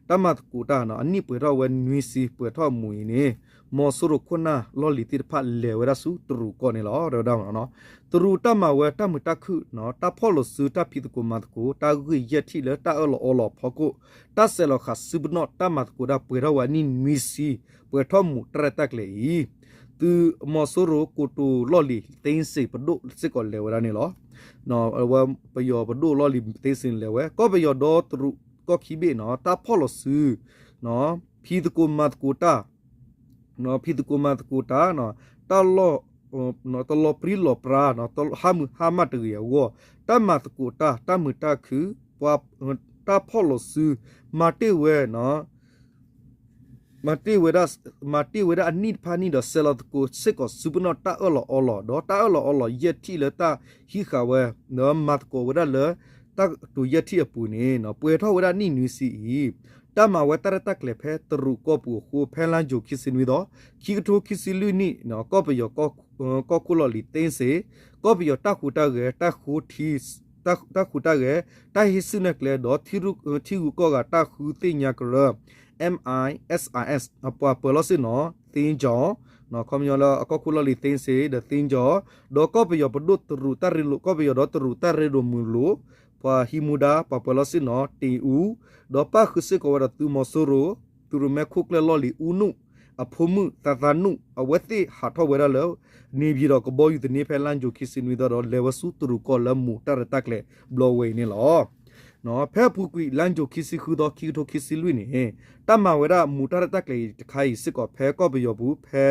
တၢ်မၤသကိးတၢ်နီၤ အနံၣ်ပှဲၤထီၣ်ဝဲနွံဆံ ပှဲၤထီၣ်အမူးအံၤန့ၣ် မီၤစိရိၤခိၣ်နၢ်လီၢ်လံၤသ့ၣ်တဖၣ်လဲၤဝဲဒၣ်ဆူတရူးကီၢ်န့ၣ်လီၤ. တဲဝဲဒၣ်မးနီၤ တရူးတၢ်မၤဝဲတၢ်မုာ်တၢ်ခုၣ်နီၤ တၢ်ဖီၣ်လိာ်စုတၢ်ဖံးသကိးမၤသကိး တၢ်ဂ့ၢ်ယဲၢ်ထံၣ်လၢတၢ်အၢၣ်လီၤအီလီၤဖီခိၣ် တၢ်ဆဲးလီၤဃာ်စုပနီၣ်တၢ်မၤသကိးတၢ်ပှဲၤထီၣ်ဝဲအနံၣ်နွံဆံ ပှဲၤထီၣ်မူးတရဲၣ်တၢ်ကျဲၤအံၤ သုးမီၤစိရိၤကိတိာ်လီၢ်လံၤသ့စ့ၣ်ပဒိၣ်စ့ၢ်ကီးလဲၤဝဲဒၣ်န့ၣ်လီၤ. အဝဲပယီၤပဒိၣ်လီၢ်လံၤသ့စ့ၣ်န့ၣ်လဲၤဝဲ ကီၢ်ပယီၤဒီတရူးကီၢ်ခံဘ့ၣ်နီၤ တၢ်ဖီၣ်လီၤစု ဖံးသကိးမၤသကိးတၢ် ဖံးသကိးမၤသကိးတၢ် တၢ်လီၢ် တလီၤပြံလီၤပြါ ဟးမုာ်ဟါမၢ်တဂ့ၤအဂီၢ် တၢ်မၤသကိးတၢ် တၢ်မုာ်တၢ်ခုၣ် ပှၤ တၢ်ဖီၣ်လီၤစု မၤတ့ၢ်ဝဲ မၤတ့ၢ်ဝဲဒၣ် မၤတ့ၢ်ဝဲဒၣ်အနံၣ်တဖၣ်နံၣ်ဒီး ဆဲးလီၤသကိးစ့ၢ်ကီးစုပနီၣ်တၢ်အၢၣ်လီၤအီလီၤ ဒီးတၢ်အၢၣ်လီၤအီလီၤယဲၢ်ထံၣ်လၢတၢ်ဟံးဃာ်ဝဲ ဒီးမၤသကိးဝဲဒၣ်လၢ တၢ်ကတိၤယဲၢ်ထံၣ်အပူၤန့ၣ် ပှဲၤထီၣ်ဝဲဒၣ်နံၣ်နွံဆံအံၤ တၢ်မၤဝဲတၢ်ရဲၣ်တၢ်ကျဲၤဖဲတရူးကီၢ်ပူၤအဃိ ဖဲလါယူၤခံဆံနွံသီ ခံကထိခံဆံလွံၢ်နံၣ် ကီၢ်ပယီၤ ကီၢ်ခိၣ်လီၢ်လံၤသ့စ့ၣ် ကီၢ်ပယီၤတၢ်ဟူးတၢ်ဂဲၤ တၢ်ဃူတၢ်ဂဲၤ တၢ်ဟ့ၣ်စုနဲၣ်ကျဲ ဒီး ထံရူၢ်ကီၢ်ဂၤတၢ်ဃုသ့ၣ်ညါကရၢ MISIS ပှၤပၢၤလီၢ်ဆ့ၣ်နီၤ သ့ကၠီၤ ခီပညီလၢအကီၢ်ခိၣ်လီၢ်လံၤသ့စ့ၣ် ဒီးသ့ကၠီၤ ဒီးကီၢ်ပယီၤပဒိၣ်တရူးတၢ်ရ့လိာ် ကီၢ်ပယီၤဒီးတရူးတၢ်ရ့ဒိၣ်မုၢ်လိာ် ပှၤဟံးမူဒါ ပှၤပၢၤလီၢ်ဆ့ၣ်နီၤ တ့ၢ်အူ ဒီးပၣ်ဃုာ်စ့ၢ်ကီးဝဲဒီးသုးမီၤစိရိၤ သုးရိၣ်မဲခိၣ်ကျၢၢ်လီၢ်လံၤအူနုၣ် အဖိမုၣ်သးသးနုၣ် အဝဲသ့ၣ်ဟးထီၣ်ဝဲဒၣ်လၢ န့ၣ်ပၠံၤဒီးကဘီယူၤသန့ဖဲလါယူၤခံဆံနွံသီဒီး လဲၤဝဲဆူတရူးကီၢ်လၢမူးတၢ်ရဲၣ်တၢ်ကျဲၤဘျီဝဲအံၤန့ၣ်လီၤ. ဖဲအပူၤကွံာ်လါယူၤခံဆံဃုသီ ခံကထိခံဆံလွံၢ်န့ၣ် တၢ်မၤဝဲဒၣ်မူးတၢ်ရဲၣ်တၢ်ကျဲၤအံၤတခါအံၤစ့ၢ်ကီး ဖဲကီၢ်ပယီၤပူၤ ဖဲ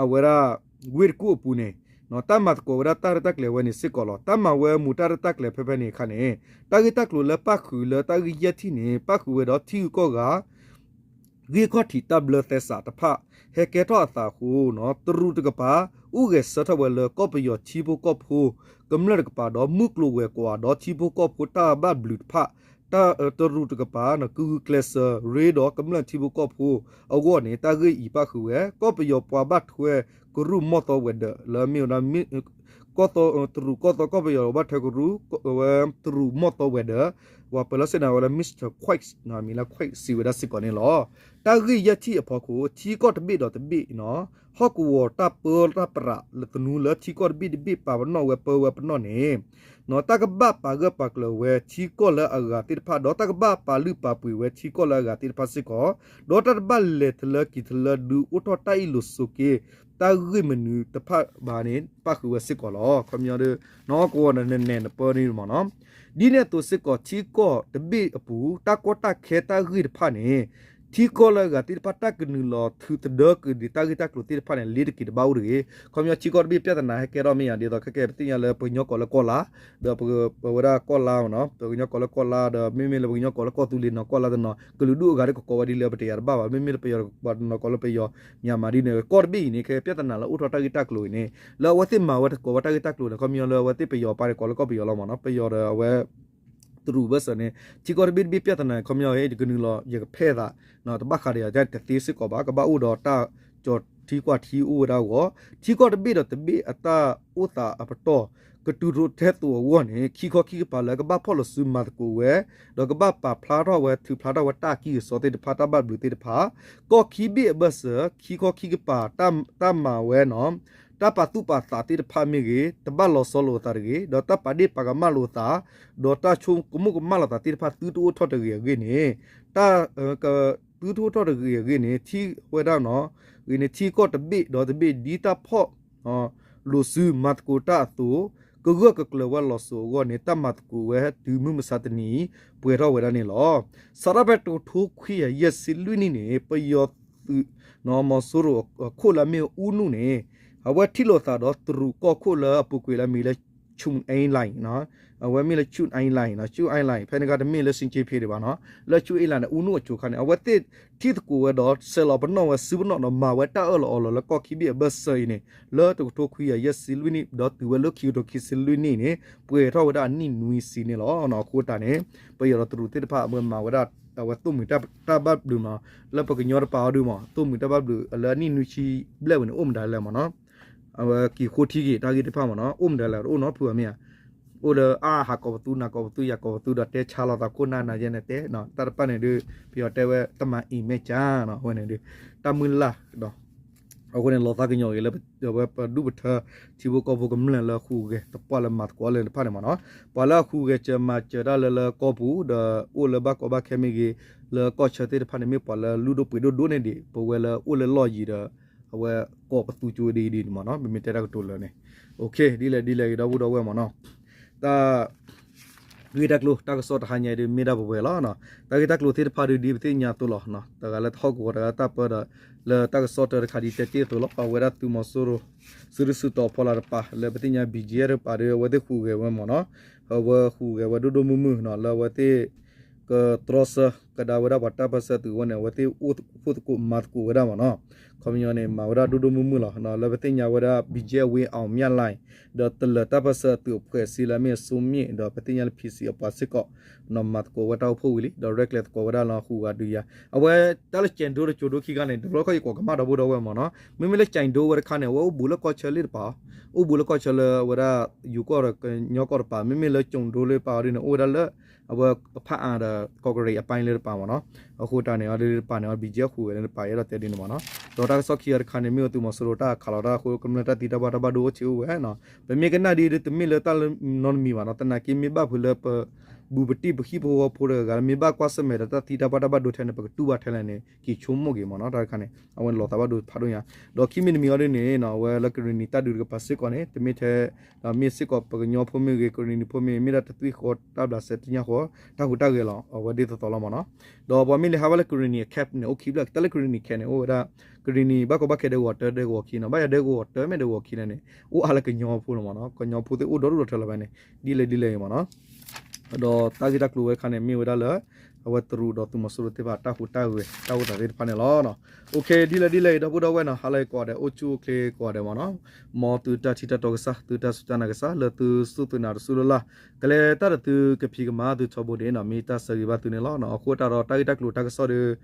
အဝဲဒၣ် ဝ့ၢ်တကူၣ်အပူၤန့ၣ် တၢ်မၤသကိးဝဲဒၣ်တၢ်ရဲၣ်တၢ်ကျဲၤဝဲန့ၣ်စ့ၢ်ကီးလီၤ. တၢ်မၤဝဲမူးတၢ်ရဲၣ်တၢ်ကျဲၤဖဲဖဲန့ၣ်အခါန့ၣ် တၢ်ဂ့ၢ်တၢ်ကျိၤလၢပၣ်ဃုာ်လၢတၢ်ဂ့ၢ်ယဲၢ်ထံၣ်န့ၣ် ပၣ်ဃုာ်ဝဲဒီးထံဂုၤကီၢ်ဂၤ ဂ့ၢ်ခီၣ်ထံးတၢ်ဘျၢသဲစးတဖၣ် ဟဲကဲထီၣ်အသးအဃိ တရူးတကပၤ အိၣ်ဂဲၤဆၢထၢၣ်ဝဲလၢကီၢ်ပယီၤထံဖိကီၢ်ဖိ ကမျၢၢ်တကပၤ ဒီးမုၢ်ကျိၤဝဲၤကွာ် ဒီးထံဖိကီၢ်ဖိတၢ်ဘၣ်ဘျုးတဖၣ် တရူးတကပၤ ကဂုာ်ကျဲးစၢးရ့ဒီးကမျၢၢ်ထံဖိကီၢ်ဖိအဂီၢ်န့ၣ် တၢ်ဂ့ၢ်အံၤပၣ်ဃုာ်ဝဲ ကီၢ်ပယီၤပှၤဘၣ်ထွဲကရူၢ်မီၢ်သီဝဲၤဒၢး လၢမ့ၢ်ဝဲဒၣ် တရူးကီၢ်သီကီၢ်ပယီၤဘၣ်ထွဲကရူၢ် ဝဲတရူးမီၢ်သီဝဲၤဒၢး ပှၤပၢၤလီၢ်ဆ့ၣ်နီၤဝဲလၢ Mister Quakes မံၤလၢ Quakes စံးဝဲဒၣ်စ့ၢ်ကီးန့ၣ်လီၤ. တၢ်ဂ့ၢ်ယဲၢ်ထံၣ်အဖီခိၣ် ထံကီၢ်တဘ့ၣ်ဒီးတဘ့ၣ် ဟီၣ်ကဝီၤတၢ်ပၢတၢ်ပြးလၢသနူလၢထံကီၢ်တဘ့ၣ်တဘ့ၣ်ပာ်ပနီၣ်ဝဲပၢဝဲပနီၣ်န့ၣ် တၢ်ကဘၣ်ပာ်ဂၢၢ်ပာ်ကျၢၤဝဲထံကီၢ်လၢအဂၤသ့ၣ်တဖၣ် ဒီးတၢ်ကဘၣ်ပာ်လုၢ်ပာ်ပှ့ၤဝဲထံကီၢ်လၢအဂၤသ့ၣ်တဖၣ်စ့ၢ်ကီး ဒီးတၢ်တဘၣ်လဲၤထလၢက့ၤထလၢဒုးအိၣ်ထီၣ်တၢ်အ့ၣ်လိာ်ဆိးက့ တၢ်ဂ့ၢ်မနုၤတဖၣ်ဘၣ်န့ၣ် ပၣ်ဃုာ်ဝဲစ့ၢ်ကီးလီၤ. ခီပညီ နဟီၣ်ကဝီၤဒီးနနဲၣ်နပၢန့ၣ်မ့ၢ်နီၤ ဒ်န့ၣ်အသိးစ့ၢ်ကီး ထံကီၢ်တဘ့ၣ်အပူၤ တၢ်ကီတၢ်ခဲတၢ်ဂ့ၢ်တဖၣ်န့ၣ် ထံကီၢ်လၢအဂၤသ့ၣ်တဖၣ် တၢ်ကနုာ်လီၤထုးသဒၢက့ၤဒံးတၢ်ဂ့ၢ်တၢ်ကျိၤသ့ၣ်တဖၣ်န့ၣ် လ့ၤတက့ၤတဘၣ်အိၣ်တဂ့ၤ. ခီပညီ ထံကီၢ်တဘ့ၣ်ပြဿနာဟဲကဲထီၣ်မ့ၢ်ယၤ ဒ်သိးခဲကဲပသ့ၣ်ညါလၢပှၤကညီကိးလၢကီၢ်လါ ဒီးပဝဲဒၣ်ကီၢ်လါမ့ၢ်နီၤ ပှၤကညီကိးလၢကီၢ်လါ ဒီးမ့မ့ၢ်လၢပှၤကညီကိးလၢကီၢ်သူလ့ၤနီၤ ကီၢ်လါတနီၤ ကလုာ်ဒူၣ်အဂၤဒ်ကကိးဝဲဒ်လဲၣ် ပတယာ်တဘၣ်ဘၣ် မ့မ့ၢ်လၢပယီၤတနီၤကိးလၢပယီၤ မၠၣ်မၤဒ်န့ၣ် ကီၢ်တဘ့ၣ်အံၤန့ၣ် ခဲပြဿနာလၢအိၣ်ထီၣ်တၢ်ဂ့ၢ်တၢ်ကျိၤအံၤန့ၣ် လၢအဝဲသ့ၣ်မၤဝဲတကိးဝဲတၢ်ဂ့ၢ်တၢ်ကျိၤန့ၣ် ခီပညီလၢအဝဲသ့ၣ်ပယီၤပၢ်န့ၣ် ကိးလၢကီၢ်ပယီၤလီၤမ့ၢ်နီၤ ပယီၤဒီးအဝဲ တရူးဘၢၣ်စၢၤန့ၣ် ထံကီၢ်တဘ့ၣ်တဘ့ၣ်ပြဿနာ ခီပညီ ယကနုာ်လီၤ ယကဖဲးသး တဘၣ်ဃးဒီးယၤတသ့စ့ၢ်ကီးဘၣ် ကဘၣ်အိၣ်ဒီးတၢ်ကၠီၤထံကွၢ်ထံအိၣ်ဝဲဒၣ်အဂီၢ် ထံကီၢ်တဘ့ၣ်ဒီးတဘ့ၣ်အတၢ်အိၣ်သးအပတီၢ် ကတုၤထိးထဲသိးအဂီၢ်န့ၣ် ခံခီခံကပၤလၢကဘၣ်ဖီၣ်လီၤစုမၤသကိးဝဲ ဒီးကဘၣ်ပာ်ဖျါထီၣ်ဝဲ ထုးဖျါထီၣ်ဝဲတၢ်အကံၢ်အစီသ့ၣ်တဖၣ် တၢ်ဘၣ်ဘျုးသ့ၣ်တဖၣ် ကီၢ်ခံဘ့ၣ်အဘၢၣ်စၢၤ ခံခီခံကပၤ တၢ်မၤဝဲနီၤ တၢ်ပာ်သူၣ်ပာ်သးသ့ၣ်တဖၣ်မ့ၢ်ဂ့ၤ တဘၣ်လီၤဆီလိာ်အသးတဂ့ၤ ဒီးတၢ်ပာ်ဒ့ၣ်ပာ်ကမၣ်လိာ်အသး ဒီးတၢ်ဆိကမိၣ်ကမၣ်လိာ်သးသ့ၣ်တဖၣ် သုတအိၣ်ထီၣ်တဂ့ၤအဂ့ၢ်န့ၣ် တၢ် သုတအိၣ်ထီၣ်တဂ့ၤအဂ့ၢ်န့ၣ် ထံဝဲဒၣ်နီၤ ဂ့ၤန့ၣ် ထံကီၢ်တဘ့ၣ်ဒီးတဘ့ၣ် ဒ်တၢ်ဖီၣ် လိာ်စုမၤသကိးတၢ်အသိး ကဂၢၢ်ကကျၢၤဝဲလီၤစိၤအဂီၢ်န့ၣ် တၢ်မၤသကိးဝဲတုၤမုၢ်မဆါတနံၤအံၤ ပှဲၤထီၣ်ဝဲဒၣ်န့ၣ်လီၤ. စးထီၣ်ဖဲတကထိခွံကယၤယဲၢ်ဆံလွံၢ်နံၣ်န့ၣ် ပယီၤသုး မီၤစိရိၤအခိၣ်လၢအမ့ၢ်အူနုၣ်န့ၣ် အဝဲထံၣ်လိာ်သးဒီးတရူးကီၢ်ခိၣ်လၢအပူၤကွံာ်လၢအမံၤလၢ Chun Airline အဝဲမ့ၢ်လၢ Chun Airline နီၤ Chun Airline ဖဲန့ၣ်ခါတမ့ၢ်လၢ Xi Jinping ဒံးဘၣ်နီၤ လၢ Chun Airline န့ၣ် အူနုၣ်အစိၤခါန့ၣ် အဝဲသ့ၣ်ထံၣ်သကိးဝဲဒီး ဆဲးလီၤပနီၣ်ဝဲစုပနီၣ်ဒီးမၤဝဲတၢ်အၢၣ်လီၤအီလီၤလၢကီၢ်ခံဘ့ၣ်အဘၢၣ်စၢၤအံၤန့ၣ် လၢတကထိခွံကယၤယဲၢ်ဆံလွံၢ်နံၣ် ဒီးတုၤဝဲလၢခံကထိခံဆံလွံၢ်နံၣ်န့ၣ် ပှဲၤထီၣ်ဝဲဒၣ်အနံၣ်နွံဆံန့ၣ်လီၤ. အဃိတၢ်န့ၣ် ပယီၤဒီးတရူးသ့ၣ်တဖၣ် အဝဲမၤဝဲဒၣ် အဝဲသိၣ်မှံၤတၢ်ဘၣ်ဘျုးမး လၢပကညီတပၤအီၤဒုမး သိၣ်မှံၤတၢ်ဘၣ်ဘျုးလၢအနံၣ်နွံဆံဘျဲၣ်ဝဲန့ၣ် အိၣ်မတၤလဲၣ်မးနီၤ အဝဲက့ၤဃိထံက့ၤတၢ်ဂ့ၢ်တဖၣ်မးနီၤ အိၣ်မတၤလဲၣ် တအိၣ်နီတဖုဘၣ်မ့ၢ်ဧါ အိၣ်လၢအါဟးကိးပသူ နၤကိးပသူ ယၤကိးပသူ ဒီးတဲဆါလိာ်သးခိၣ်နၢ်နၤယဲန့ၣ်တဲ တၢ်တဖၣ်န့ၣ်ဒုး ပယီၤတဲဝဲတမၤအံၤမဲာ်ကၢနီၤ အဝဲန့ၣ်ဒုး တၢ်မုၢ်လၢ်ဒီး အဃိန့ၣ် လီၤသးကညီၤဂ့ၤလၢ အဝဲပဒူၣ်ပထၢ ထံဖိကီၢ်ဖိကမျၢၢ်လၢဟူးဂဲၤသပှၢ်လၢမၤသကိးလၢတဖၣ်န့ၣ်မးနီၤ ပှၤလၢအဟူးဂဲၤစၢၤမၤစၢၤတၢ်လၢလၢကီၢ်ပူၤ ဒီးအိၣ်လၢဘၣ်ကီဘၣ်ခဲမ့ၢ်ဂ့ၤ လၢကီၢ်ဆၢသ့ၣ်တဖၣ်န့ၣ် မ့ၢ်ပှၤလၢလုၢ်ဒိၣ်ပှ့ၤဒိၣ်ဒိၣ်န့ၣ်ဒံး ပဝဲလၢအိၣ်လၢလီၢ်ယံၤဒီး အဝဲကိးပသူကၠိဒ်အံၤဒ်န့ၣ်မ့ၢ်နီၤ, ပမ့ၢ်တဲတၢ်ကတိၤလၢာ်န့ၣ်, ဒ်လဲၣ်ဒ်လဲၣ်ဂ့ၤ ဒီပုၢ်ဒီဝဲၢ်မ့ၢ်နီၤ, တၢ်ဂ့ၢ်တၢ်ကျိၤတၢ်ကစီၣ်တဟါညါအံၤဒ်မ့ၢ်ဒၣ်ပဝဲလီၤ. တၢ်ဂ့ၢ်တၢ်ကျိၤသ့ၣ်တဖၣ်ဒ်ဒ်ပသ့ၣ်ညါအသိးလီၤ, တဂၤလၢတဟီၣ်ကဝီၤ တဂၤလၢတၢ်ပၢဒီး လၢတၢ်ကစီၣ်တၢတခါဒ်တဲတ့ၢ်အသိးလီၤ, အဝဲဒၣ်သုးမီၤစိရိၤ စုဒုၣ်စုတီၤဖီလာ်တပၤ လၢပသ့ၣ်ညါ ဘံၣ်ကၠံၣ်အဲၣ် တပၤဒီး အဝဲသ့ၣ်ဟူးဂဲၤဝဲမ့ၢ်နီၤ, အဝဲဟူးဂဲၤဝဲဒိၣ်ဒိၣ်မုၢ်မုၢ်နီၤ, လၢအဝဲသ့ၣ် ကတြီဆၢကဒါဝဲဒၣ်ပှၤတၢ်ပၢၢ်ဆၢသုးအဂီၢ်န့ၣ် အဝဲသ့ၣ်အိၣ်ဖှိၣ်သကိးမၤသကိးဝဲဒၣ်မ့ၢ်နီၤ, ခီပညီန့ၣ် မၤဝဲဒၣ်ဒိၣ်ဒိၣ်မုၢ်မုၢ်လီၤ, လၢပသ့ၣ်ညါဝဲဒၣ် ဘံၣ်ကၠံၣ်အဲၣ် ဝ့ၢ်အီၣ်မၠၣ်လၢ် ဒီးတလၢၤတၢ်ပၢၢ်ဆၢအသုးအဖှဲးစ့လၢအမ့ၢ်အစိမ့ၣ် ဒီးပသ့ၣ်ညါလၢ ဖံၣ်စံၣ် အပှၤစ့ၢ်ကီး မၤသကိးဝဲတၢ်အိၣ်ဖှိၣ်ဝံၤလံ ဒီးရဲၣ်ကျဲၤသကိးဝဲဒၣ်လၢဟူးဂဲၤဒုးယၤ, အဝဲတၢ်လၢကၠဲးဒိတကၠိဒိခံဂၤန့ၣ် တဘျီခီယကိးကမၣ်ဒီပုၢ်ဒီဝဲၢ်မ့ၢ်နီၤ, မ့မ့ၢ်လၢကၠဲးဒိဝဲတခါန့ၣ် အဝဲအိၣ်ဘူးလၢကီၢ်ဆၢလ့ၣ်တပၤ, အိၣ်ဘူးလၢကီၢ်ဆၢလၢအဝဲဒၣ် ယိၤကီၢ်ဒီးကညီကီၢ်တပၤ, မ့မ့ၢ်လၢကၠဲးဒိလၢတပၤအီၤဒ်န့ၣ် အိၣ်ဝဲဒၣ်လၢ အဝဲဖၣ်အါဒီး ကီၢ်ကရ့ၣ်အပၤလၢတပၤမ့ၢ်နီၤ, အဃိတၢ်န့ၣ်အီၤဒ်တပၤန့ၣ်အီၤ ဘံၣ်ကၠံၣ်အဲၣ်ဟူးဂဲၤလၢတပၤ ယအဲၣ်ဒိးတဲဒ်န့ၣ်မ့ၢ်နီၤ, ဒီးတၢ်ကစီၣ်ခံဂၤတခါန့ၣ် မ့ၢ်ဝဲသုးမီၤစိရိၤတၢ်ခးလီၤတၢ်အဃိ ကမျၢၢ်တၢ်သံတၢ်ပှၢ်တၢ်ဘၣ်ဒိအိၣ်ဆံးအိၣ်ဝဲနီၤ, ပမ့ၢ်ကနၣ်ဒ်အံၤဒ်တမ့ၢ်လၢတၢ်လၢနီတမံၤဘၣ်နီၤ, သနာ်က့မ့ၢ်ဘၣ်ဖုးလၢပ ဘူးပတံၢ်ပဟံၣ်ဖိဃီဖိတဂၤဂၤလၢ မ့ၢ်ဘၣ်ကွၢ်ဆၢၣ်မဲာ်ဒီးတၢ်သံတၢ်ပှၢ်တၢ်ဘၣ်ဒိထဲန့ၣ် ပကတူၢ်ဘၣ်ထဲလဲၣ်န့ၣ် က့ၤဆိကမိၣ်က့ၤမ့ၢ်နီၤ, တၢ်တခါန့ၣ် အဝဲန့ၣ်လီၤသးဘၣ်ဒိဖးဒိၣ်ညါ, ဒီးခံမံၤတမံၤအီၤဒ်န့ၣ်နီၤ အဝဲလၢကရ့ၣ်နံၤတၢ်ဒုးတကပၤစ့ၢ်ကီးန့ၣ် တမ့ၢ်ထဲ ဒီးမ့ၢ်စ့ၢ်ကီးပကညီဖိမ့ၢ်ဂ့ၤ ကရ့ၣ်နံၤဖိမ့ၢ်ဂ့ၤ မ့ၢ်ဒၣ်တသွံၣ်ဃီတၢ်ဘျးစဲတညၣ်ဃီ တၢ်ဟူးတၢ်ဂဲၤလီၤ အဝဲဒ်သိးသိးလီၤမ့ၢ်နီၤ, ဒီးပှၤမ့ၢ်လဲၤဟးဘၣ်လၢကရ့ၣ်နံၤအ camp န့ၣ် အိၣ်ခံဖျၢၣ် တၢ်လၢကရ့ၣ်နံၤ camp န့ၣ် အိၣ်ဝဲဒၣ် ကရ့ၣ်နံၤဘၣ်ကီဘၣ်ခဲဒဲကဝီၤတၢ ဒဲကဝီၤခံနီၤ, ဘၣ်ယၤဒဲကဝီၤတၢမ့ၢ်ဒဲကဝီၤခံန့ၣ် အိၣ်အါလၢကညီဖိလီၤမ့ၢ်နီၤ, ကညီဖိသ့ၣ်အိၣ်ဒီဒူၣ်ဒီထၢလီၤဖဲန့ၣ် ဒ်လဲၣ်ဒ်လဲၣ်ဂ့ၤမ့ၢ်နီၤ ဒီးတၢ်ဂ့ၢ်တၢ်ကျိၤဝဲတခါန့ၣ် မ့ၢ်ဝဲဒၣ်လၢ အဝဲတရူးဒီးသုးမီၤစိရိၤသ့ၣ်တဖၣ် တၢ်ဟူးတၢ်ဂဲၤ တၢ်အိၣ်သးသ့ၣ်တဖၣ်န့ၣ်လီၤ. ဒ်လဲၣ်ဒ်လဲၣ်ဂ့ၤ ဒီပုၢ်ဒီဝဲၢ်နီၤ ဟါလၢအဂ့ၤကိးဂၤဒဲး အိၣ်ဆူၣ်အိၣ်ချ့ကိးဂၤဒဲးမ့ၢ်နီၤ, မ်သုတၢ်ထံၣ်တၢ်တီကစၢ် သုတၢ်စူၢ်တၢ်နာ်ကစၢ် လၢသုစူၢ်သုနာ်တစူၢ်လၢ်လၢ် ကလဲၤတၢ်ဒီးသုကဖံးကမၤသုထီဘိန့ၣ်နီၤ မ့ၢ်တၢ်ဆၢဂ့ၤဘၣ်သုန့ၣ်လီၤ. အဃိတၢ်ဒီးတၢ်ဂ့ၢ်တၢ်ကျိၤတၢ်ကစီၣ်ဒီး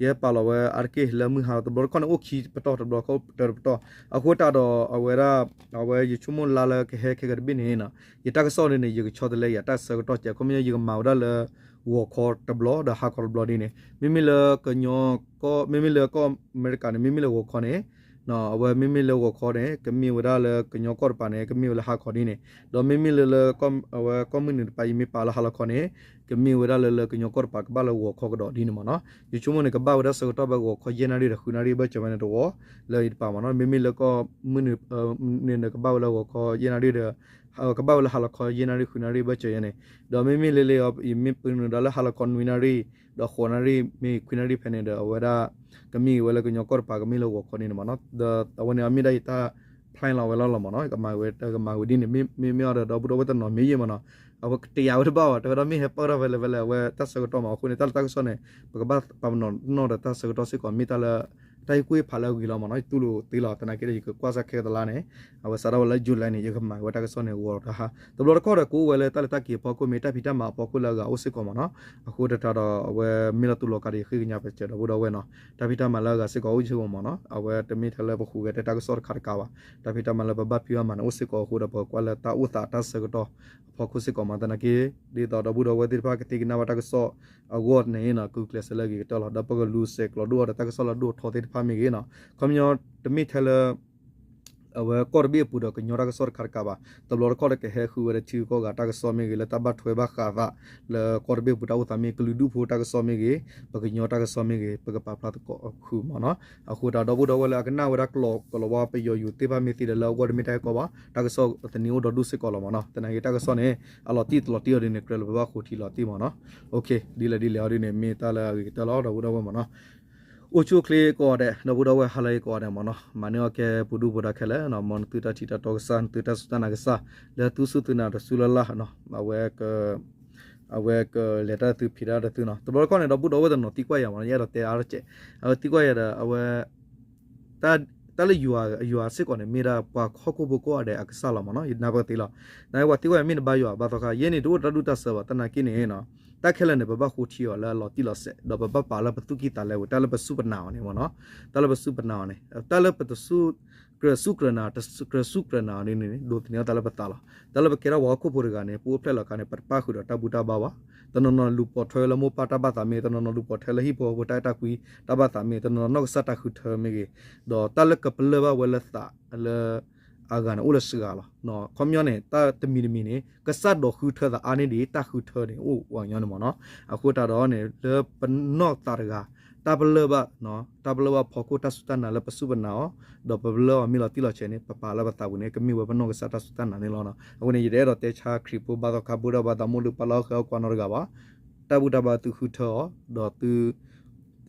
ယဟဲပာ်လီၤဝဲအါတက့ၢ်လၢမုၢ်ဟါလီၤ တဘျီတခီၣ်န့ၣ် အိၣ်ခံပတီၢ် တဘျီတခီၣ်တၢတပတီၢ်, အဃိတၢ်ဒီးအဝဲဒၣ် အဝဲယဆိကမိၣ်လါလၢကဟဲခဲကတဘ့ၣ်န့ၣ်နီၤ ယတၢ်ကစီၣ်ဒ်န့ၣ် ယကဆီတလဲယၤတၢ်ဆၢကတီၢ်ကဲ ခီပညီယကမၤဝဲဒၣ်လၢ ဂီၤခီတဘျီဒီးဟါခီတဘျီဒ်န့ၣ် မ့မ့ၢ်လၢကညီကီၢ် မ့မ့ၢ်လၢကီၢ်အမဲရကၤန့ၣ် မ့မ့ၢ်လၢဂီၤခီန့ၣ် အဝဲမ့မ့ၢ်လၢဂီၤခီန့ၣ် ကမ့ၢ်ဝဲဒၣ်လၢကညီကီၢ်တပၤန့ၣ် ကမ့ၢ်ဝဲလၢဟါခီဒ်န့ၣ် ဒီးမ့မ့ၢ်လၢလၢ အဝဲကီၢ်မုၢ်နုာ်တပၤ ယမ့ၢ်ပာ်လၢဟါလီၤခီန့ၣ် ကမ့ၢ်ဝဲဒၣ်လၢလၢကညီကီၢ်တပၤကဘၣ်လၢဂီၤခီကဒီးဒ်န့ၣ်မ့ၢ်နီၤ ယဆိကမိၣ်န့ၣ် ကဘၣ်ဝဲဒၣ်ဆၢကတီၢ်ဘၣ်ဂီၤခီယဲၢ်နၣ်ရံၣ်ဒီးဃုနၣ်ရံၣ်ဘၣ်စၢၤဝဲန့ၣ်တဝီ လၢယတပၤမ့ၢ်နီၤ မ့မ့ၢ်လၢကီၢ်မုၢ်နုာ် န့ၣ်ဒီးကဘၣ်ဝဲလၢဂီၤခီယဲၢ်နၣ်ရံၣ်ဒီး ကဘၣ်ဝဲလၢဟါလီၤခီယဲၢ်နၣ်ရံၣ်ဃုနၣ်ရံၣ်ဘၣ်စၢၤယဲၢ်န့ၣ် ဒီးမ့မ့ၢ်လၢလၢ ယမ့ၢ်ပနုာ်ဒီးလၢဟါလီၤခီနွံနၣ်ရံၣ် ဒီးဃိးနၣ်ရံၣ်မ့ၢ်ခွံနၣ်ရံၣ်ဖဲန့ၣ်ဒီး အဝဲဒၣ် ကမ့ၢ်ဝဲလၢကညီကီၢ်တပၤကမ့ၢ်လၢဂီၤခီန့ၣ်မ့ၢ်နီၤ ဒီးအဝဲန့ၣ်အမ့ၢ်ဒၣ်ယတၢ် plan လီၤဝဲလီၤလီၤမ့ၢ်နီၤ ကမၤဝဲဒ်န့ၣ် မ့မ့ၢ်အီၤဒီး ဒီပုၢ်ဒီဝဲၢ်တနီၤမ့ၢ်ယဲၢ်မ့ၢ်နီၤ အဝဲကတယာ်ဝဲတဘၣ်ဘၣ် တဲဝဲဒၣ်မ့ၢ်ဟဲပၢၢ်ထီၣ်ဖဲလဲၣ်ဖဲလဲၣ် အဝဲတၢ်ဆၢကတီၢ်မ့ၢ် အဃိန့ၣ် တၢ်လၢတၢ်ကစီၣ်န့ၣ် ပကဘၣ်ပာ်ပနီၣ်နီၣ်ဒီးတၢ်ဆၢကတီၢ်စ့ၢ်ကီး မ့ၢ်တၢ်လၢ တၢ်ဟ့ၣ်ကူၣ်ဟ့ၣ်ဖးလၢအဂ့ၤလီၤမ့ၢ်နီၤ ယတူၢ်လိာ်သ့လီၤ သနာ်က့ဒီး ယကကွၢ်စၢ်ခဲကတလါန့ၣ် အဝဲစးထီၣ်ဝဲလၢ July န့ၣ် ယကမၤဝဲတၢ်ကစီၣ်န့ၣ် ဂီၤတဟါ တဘျီတခီၣ်ဒီးကအိၣ်ဝဲလၢတၢ်လဲၤတၢ်က့ၤအဖီခိၣ် မ့ၢ်တၢ်ဖံးတၢ်မၤအဖီခိၣ်လၢအဂၤအိၣ်စ့ၢ်ကီးမ့ၢ်နီၤ အဃိတထါဒီး အဝဲမ့ၢ်လီၤတူၢ်လီၤကာ်ဒီး ယဃ့ကညးပစၢၤဒီပုၢ်ဒီဝဲၢ်နီၤ တၢ်ဖံးတၢ်မၤလၢအဂၤစ့ၢ်ကီးအိၣ်စ့ၢ်ကီးမ့ၢ်နီၤ အဝဲတမ့ၢ်ထဲလၢပဟူးဂဲၤတဲတၢ်ကစီၣ်တခါတကးဘၣ် တၢ်ဖံးတၢ်မၤလၢပဘၣ်ဖံးဘၣ်မၤန့ၣ် အိၣ်စ့ၢ်ကီးအဃိဒီး ပကွၢ်လၢတၢ်အိၣ်သးတၢ်ဆၢကတီၢ်အဖီခိၣ်စ့ၢ်ကီးမ့ၢ် သနာ်က့ ဒ်သိးဒီပုၢ်ဒီဝဲၢ်သ့ၣ်တဖၣ်ကသ့ကနၣ်ဘၣ်တၢ်ကစီၣ်အဂီၢ်န့ၣ်နီၤ ကကျဲးစၢးလၢအဂ့ၤကတၢၢ်လီၤ ဒီးပကလူၤစဲးကျိးဒိၣ်အီၤဒီးတၢ်ကစီၣ်လၢအဒိၣ်အထီသ့ၣ်တဖၣ်မ့ၢ်ဂ့ၤနီၤ ခီပညီတမ့ၢ်ထဲလၢ အဝဲကီၢ်တဘ့ၣ်အပူၤဒီးကညီတၢ်ကစီၣ်တခါတကးဘၣ် တဘျီတခီၣ်ဒီးကဟဲဃုဝဲဒီးထံဂုၤကီၢ်ဂၤတၢ်ကစီၣ်မ့ၢ်ဂ့ၤ လၢတၢ်ဘၣ်ထွဲဘၣ်ဃးသး လၢကီၢ်တဘ့ၣ်အပူၤတၢ်အိၣ်သးမ့ၢ် ကလုာ်ဒူၣ်ဖိတၢ်ကစီၣ်မ့ၢ်ဂ့ၤ ပကညီတၢ်ကစီၣ်မ့ၢ်ဂ့ၤ ပကပာ်ဖျါသကိးဃုာ်မ့ၢ်နီၤ အဃိတၢ်ဒီပုၢ်ဒီဝဲၢ်လၢအကနၣ်ဝဲဒၣ်ကျိာ်ကလီၤဝါပယီၤယူၤသ့ၣ်တဖၣ်မ့ၢ်သ့ဒီးလၢအဂီၢ်တမ့ၢ်တၢ်ဟဲကီဘၣ် တၢ်ကစီၣ်သန့အိၣ်ဒီဒူၣ်စ့ၢ်ကီးလီၤမ့ၢ်နီၤ သနာ်က့တၢ်ကစီၣ်န့ၣ် အလီၤတံၢ်တလီၤတံၢ်အီၤဒ်န့ၣ် ကြၢးလၢပဘၣ်ဃိထံလီၤတံၢ်မ့ၢ်နီၤ ဒ်လဲၣ်ဒ်လဲၣ်အီၤဒ်န့ၣ် မ့ၢ်တၢ်လၢအဂ့ၤကတၢၢ်လီၤ ဒီပုၢ်ဒီဝဲၢ်မ့ၢ်နီၤ အိၣ်ဆူၣ်အိၣ်ချ့ကိးဂၤဒဲး ဒီပုၢ်ဒီဝဲၢ်ဟါလၢအဂ့ၤကိးဂၤဒဲးမ့ၢ်နီၤ မၤန့ၢ်အီၣ်ကဲပူၤဒူၣ်ပူၤဒါခဲလၢာ် မ်နသုတၢ်ထံၣ်တၢ်တီကစၢ် နသုတၢ်စူၢ်တၢ်နာ်ကစၢ် လၢသုစူၢ်သုနာ်တစူၢ်လၢ်လၢ် အဝဲ အဝဲကလဲၤတၢ်သုဖံးတၢ်တသုနီၤ တဘျီတခီၣ်န့ၣ် ဒီပုၢ်ဒီဝဲၢ်တနီၤသံကွၢ်ယၤမ့ၢ်နီၤ ယအဲၣ်ဒိးတဲအါတက့ၢ် အဝဲသံကွၢ်ယၤဒီး အဝဲ တၢ်လၢယွၤစ့ၢ်ကီးန့ၣ် မ့ၢ်ဒၣ်ပှၤဟီၣ်ခိၣ်ဖိကိးဂၤဒဲးအကစၢ်လီၤမ့ၢ်နီၤ ယနၢ်ပၢၢ်သ့လီၤ နပှၤသံကွၢ်ယၤမ့ၢ်နဘါယွၤဘါသီခါ ယဲန့ၣ်တအိၣ်တၢ်ဒူၣ်တၢ်ဆၢဘၣ် သနာ်က့န့ၣ် တၢ်ခဲလၢာ်န့ၣ် ပဘၣ်ဃိထံအီၤလၢအလီၤတံၢ်လီၤဆဲး ဒီးပဘၣ်ပာ်လၢပသူၣ်ကံၢ်သးလဲဝဲ တၢ်လၢပစူၢ်ပနာ်အီၤန့ၣ်မ့ၢ်နီၤ တၢ်လၢပစူၢ်ပနာ်အီၤန့ၣ် တၢ်လၢပတစူၢ် ကြၢးစူၢ်ကြၢးနာ် ကြၢးစူၢ်ကြၢးနာ်အီၤန့ၣ် ဒိးသန့ၤအီၤတၢ်လၢပသးလီၤ တၢ်လၢပကဲထီၣ်ပှၤဟီၣ်ခိၣ်ဖိတဂၤန့ၣ် ပအိၣ်ဖျဲၣ်လီၤအခါန့ၣ် ပတပၣ်ဃုာ်ဒီးတၢ်ဘူၣ်တၢ်ဘါဘၣ် တနီၤနီၤလူၤပိာ်ထွဲလၢမိၢ်ပၢ်တၢ်ဘၣ်သးမ့ၢ် တနီၤနီၤလူၤပိာ်ထွဲလၢဟံၣ်ဖိဃီဖိတၢ်အဲၣ်တၢ်ကွံတၢ်ဘၣ်သးမ့ၢ် တနီၤနီၤနီၢ်ကစၢ်တၢ်ဃုထၢမ့ၢ်ဂ့ၤ ဒီးတၢ်လၢကပလၢၢ်ဘၣ်ဝဲလၢသးလၢ အဂၤန့ၣ် အိၣ်လၢစှၤလီၤ ခီပညီန့ၣ် တၢ်တမံၤတမံၤန့ၣ် ကစၢ်ဒိးဃုထၢသးအါန့ၢ်ဒံး တၢ်ဃုထၢန့ၣ် အိၣ်ပှၤကညီန့ၣ်မ့ၢ်နီၤ အဃိသတးဒီးန့ၣ် လၢပနီၢ်သးတဂၤ တၢ်ပလၢၢ်ဘၣ်, တၢ်ပလၢၢ်ဘၣ်ဖီခိၣ်တၢ်စူၢ်တၢ်နာ်လၢပစူၢ်ပနာ်အီၤ, ဒီးပလၢၢ်အီၤမ့ၢ်လီၤတံၢ်လီၤဆဲးန့ၣ် ပပာ်လၢပသးပူၤန့ၣ် ကမ့ၢ်ဝဲပနီၢ်ကစၢ်တၢ်စူၢ်တၢ်နာ်န့ၣ်လီၤ. အဃိန့ၣ် ယတအဲၣ်ဒိးတဲဆါခရံာ်ဖိဘၣ်သီခါဘိဒီးဘၣ်သးမိၢ်လုၢ်ပၢ်လၢဟီၣ်ခိၣ်အကွၢ်နီတဂၤဘၣ်. တၢ်ဘူၣ်တၢ်ဘါသုဃုထၢအီၤ, ဒီး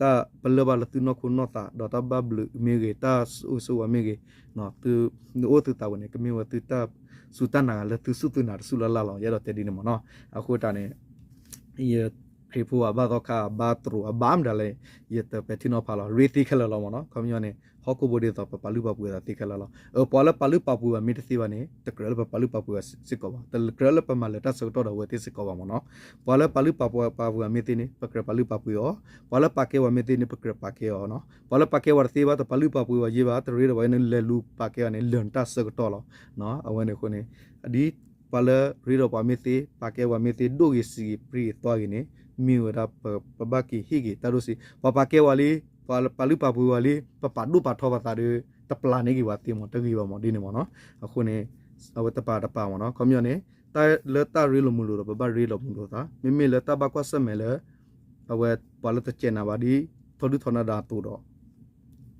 သု တၢ်ပလၢၢ်ဘၣ်လၢသုနီၢ်ခိနီၢ်သး ဒီးတၢ်ဘၣ်ဘျုးမ့ၢ်ဂ့ၤ, တၢ်ဆိၣ်ဂ့ၤဆိၣ်ဝါမ့ၢ်ဂ့ၤ, သု နအိၣ်သုသးဝဲန့ၣ် ကမ့ၢ်ဝဲသုတၢ်စူၢ်တၢ်နာ်လၢသုစူၢ်သုနာ်တစူၢ်လၢ်လၢ်လီၤ. ယအဲၣ်ဒိးတဲဒ်န့ၣ်မ့ၢ်နီၤ. အဃိတၢ်န့ၣ် ယခရံာ်ဖိအဘၣ်သီခါ အဘါတြိၤအဘါမတၤလဲၣ်, ယတပဲာ်ထံနီၤဖးလီၤ. ရ့သ့ခဲလၢာ်လီၤမ့ၢ်နီၤ. ခီပညီန့ၣ် ဟီၣ်ခိၣ်ဖိဒ်သိး ပပာ်လုၢ်ပာ်ပှ့ၤသးသ့ခဲလၢာ်လီၤ. အပှၤလၢပာ်လုၢ်ပာ်ပှ့ၤဘၣ်မ့ၢ်တသ့ဘၣ်န့ၣ် တကြၢးလၢပပာ်လုၢ်ပာ်ပှ့ၤဘၣ်စ့ၢ်ကီးဘၣ်, တကြၢးလၢပမၤလၢာ်တၢ်ဆၢကတီၢ်ဒီးအဝဲသ့ၣ်စ့ၢ်ကီးဘၣ်မ့ၢ်နီၤ. ပှၤလၢပာ်လုၢ်ပာ်ပှ့ၤပာ်ပှ့ၤဘၣ်မ့ၢ်သ့န့ၣ် ပကြၢးပာ်လုၢ်ပာ်ပှ့ၤအီၤ, ပှၤလၢပာ်ကဲဝဲမ့ၢ်သ့န့ၣ် ပကြၢးပာ်ကဲအီၤနီၤ. ပှၤလၢပာ်ကဲဝဲတသ့ဘၣ် တပာ်လုၢ်ပာ်ပှ့ၤဝဲယဲဘၣ်, တရ့ဒီးဝဲန့ၣ် လဲၤလူၤပာ်ကဲအီၤန့ၣ် လၢာ်နတၢ်ဆၢကတီၢ်လီၤ. အဝဲန့ၣ်အဃိန့ၣ် ဒ်ပှၤလၢရ့ဒီးပှၤမ့ၢ်သ့ ပာ်ကဲပှၤမ့ၢ်သ့ ဒိၣ်ဂ့ၤဆံးဂ့ၤ ပြံဂ့ၤသွါဂ့ၤန့ၣ် မ့ၢ်ဝဲဒၣ်ပဘၣ်က့ၤဟ့ၣ်က့ၤတၢ်ဒိၣ်စ့, ပှၤပာ်ကဲဝဲလံ, ပှၤပာ်လုၢ်ပာ်ပှ့ၤဝဲလံ, ပပာ်ဒိၣ်ပာ်ထီပသးဒီး တပျၢ်န့ၢ်က့ၤဝဲသ့မ့ၢ် တဂ့ၤဘၣ်မ့ၢ်ဒ်န့ၣ်မ့ၢ်နီၤ. အဃိန့ၣ် အဝဲတပာ်တပာ်မ့ၢ်နီၤ. ခီပညီန့ၣ် တၢ်လၢတၢ်ရ့လိာ်မုာ်လိာ်ဒီး ပဘၣ်ရ့လိာ်မုာ်လိာ်သး, မ့မ့ၢ်လၢတၢ်ဘၣ်ကွၢ်ဆၢၣ်မဲာ်လၢ အဝဲပှၤလၢတစဲးနၤဘၣ်ဒ် ထီဒုၣ်ထီဒါအသိးဒီး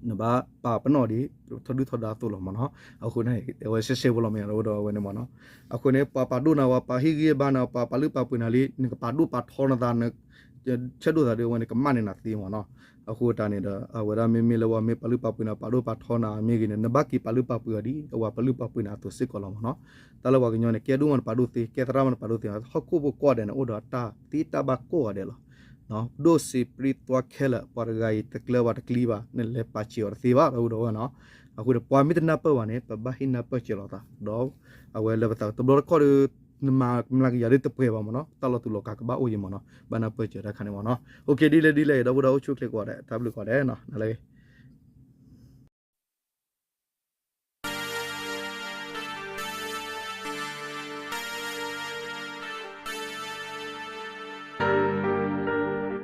နဘၣ်ပာ်ပနီၣ်ဒ် ထီဒုၣ်ထီဒါအသိးလီၤမ့ၢ်နီၤ. အဃိန့ၣ် အဝဲရှဲရှဲဖိလီၤမ့ၢ်နီၤ ဒီးအဝဲန့ၣ်မ့ၢ်နီၤ. အဃိန့ၣ် ပှၤပာ်ဒိၣ်နၤ ပှၤပာ်ဟ့ၣ်ဂံၢ်ဘါနၤ ပှၤပာ်လုၢ်ပာ်ပှ့ၤနၤလံ နကပာ်ဒိၣ်ပာ်ထီနသး ဆၢဒိၣ်သးဒီး အဝဲန့ၣ်ကမၣ်န့ၢ်နၤသ့မ့ၢ်နီၤ. အဃိတၢ်န့ၣ်ဒီး အဝဲဒၣ်မ့မ့ၢ်လၢပှၤမ့ၢ်ပာ်လုၢ်ပာ်ပှ့ၤနၤ ပာ်ဒိၣ်ပာ်ထီနၤမ့ၢ်ဂ့ၤန့ၣ် နဘၣ်က့ၤပာ်လုၢ်ပာ်ပှ့ၤအီၤဒ် အဝဲပာ်လုၢ်ပာ်ပှ့ၤနၤအသိးစ့ၢ်ကီးလီၤမ့ၢ်နီၤ. တၢ်လၢပှၤကညီန့ၣ် ကဲဒိၣ်မးနပာ်ဒိၣ်သ့, ကဲသရၣ်မးနပာ်ဒိၣ်သ့, ဟီၣ်ခိၣ်ဖိကိးဂၤဒဲးန့ၣ် အိၣ်ဒီးတၢ်သ့တၢ်ဘၣ်ကိးဂၤဒဲးလီၤ. ဒိၣ်စ့ပြံသွါခဲလၢာ် ပှၤတဂၤအံၤတကျၢၤပှၤတကျံဘၣ် နလဲၤပာ်စၢၤအီၤတသ့ဘၣ် ဒီပုၢ်ဒီဝဲၢ်နီၤ. အဃိဒီး ပှၤမ့ၢ်တနၢ်ပၢၢ်ဘၣ်န့ၣ် ပဘၣ်ဟ့ၣ်နၢ်ပၢၢ်စၢၤလိာ်သး ဒီးအဝဲလၢပသးတဘျီတခီၣ်ဒီး နမၤမျးကယၤဒ်တပှဲၤဘၣ်မ့ၢ်နီၤ, တၢ်လီၤတူာ်လီၤကာ်ကဘၣ်အိၣ်ယံၤမ့ၢ်နီၤ, ဘၣ်နၢ်ပၢၢ်စၢၤတၢ်ခါန့ၣ်မ့ၢ်နီၤ. အိၣ်ခ့ ဒ်လဲၣ်ဒ်လဲၣ် ဒီပုၢ်ဒီဝဲၢ်အိၣ်ဆူၣ်အိၣ်ချ့ကိးဂၤဒဲး တၢ်ဘျုးကိးဂၤဒဲးနီၤ နလၢ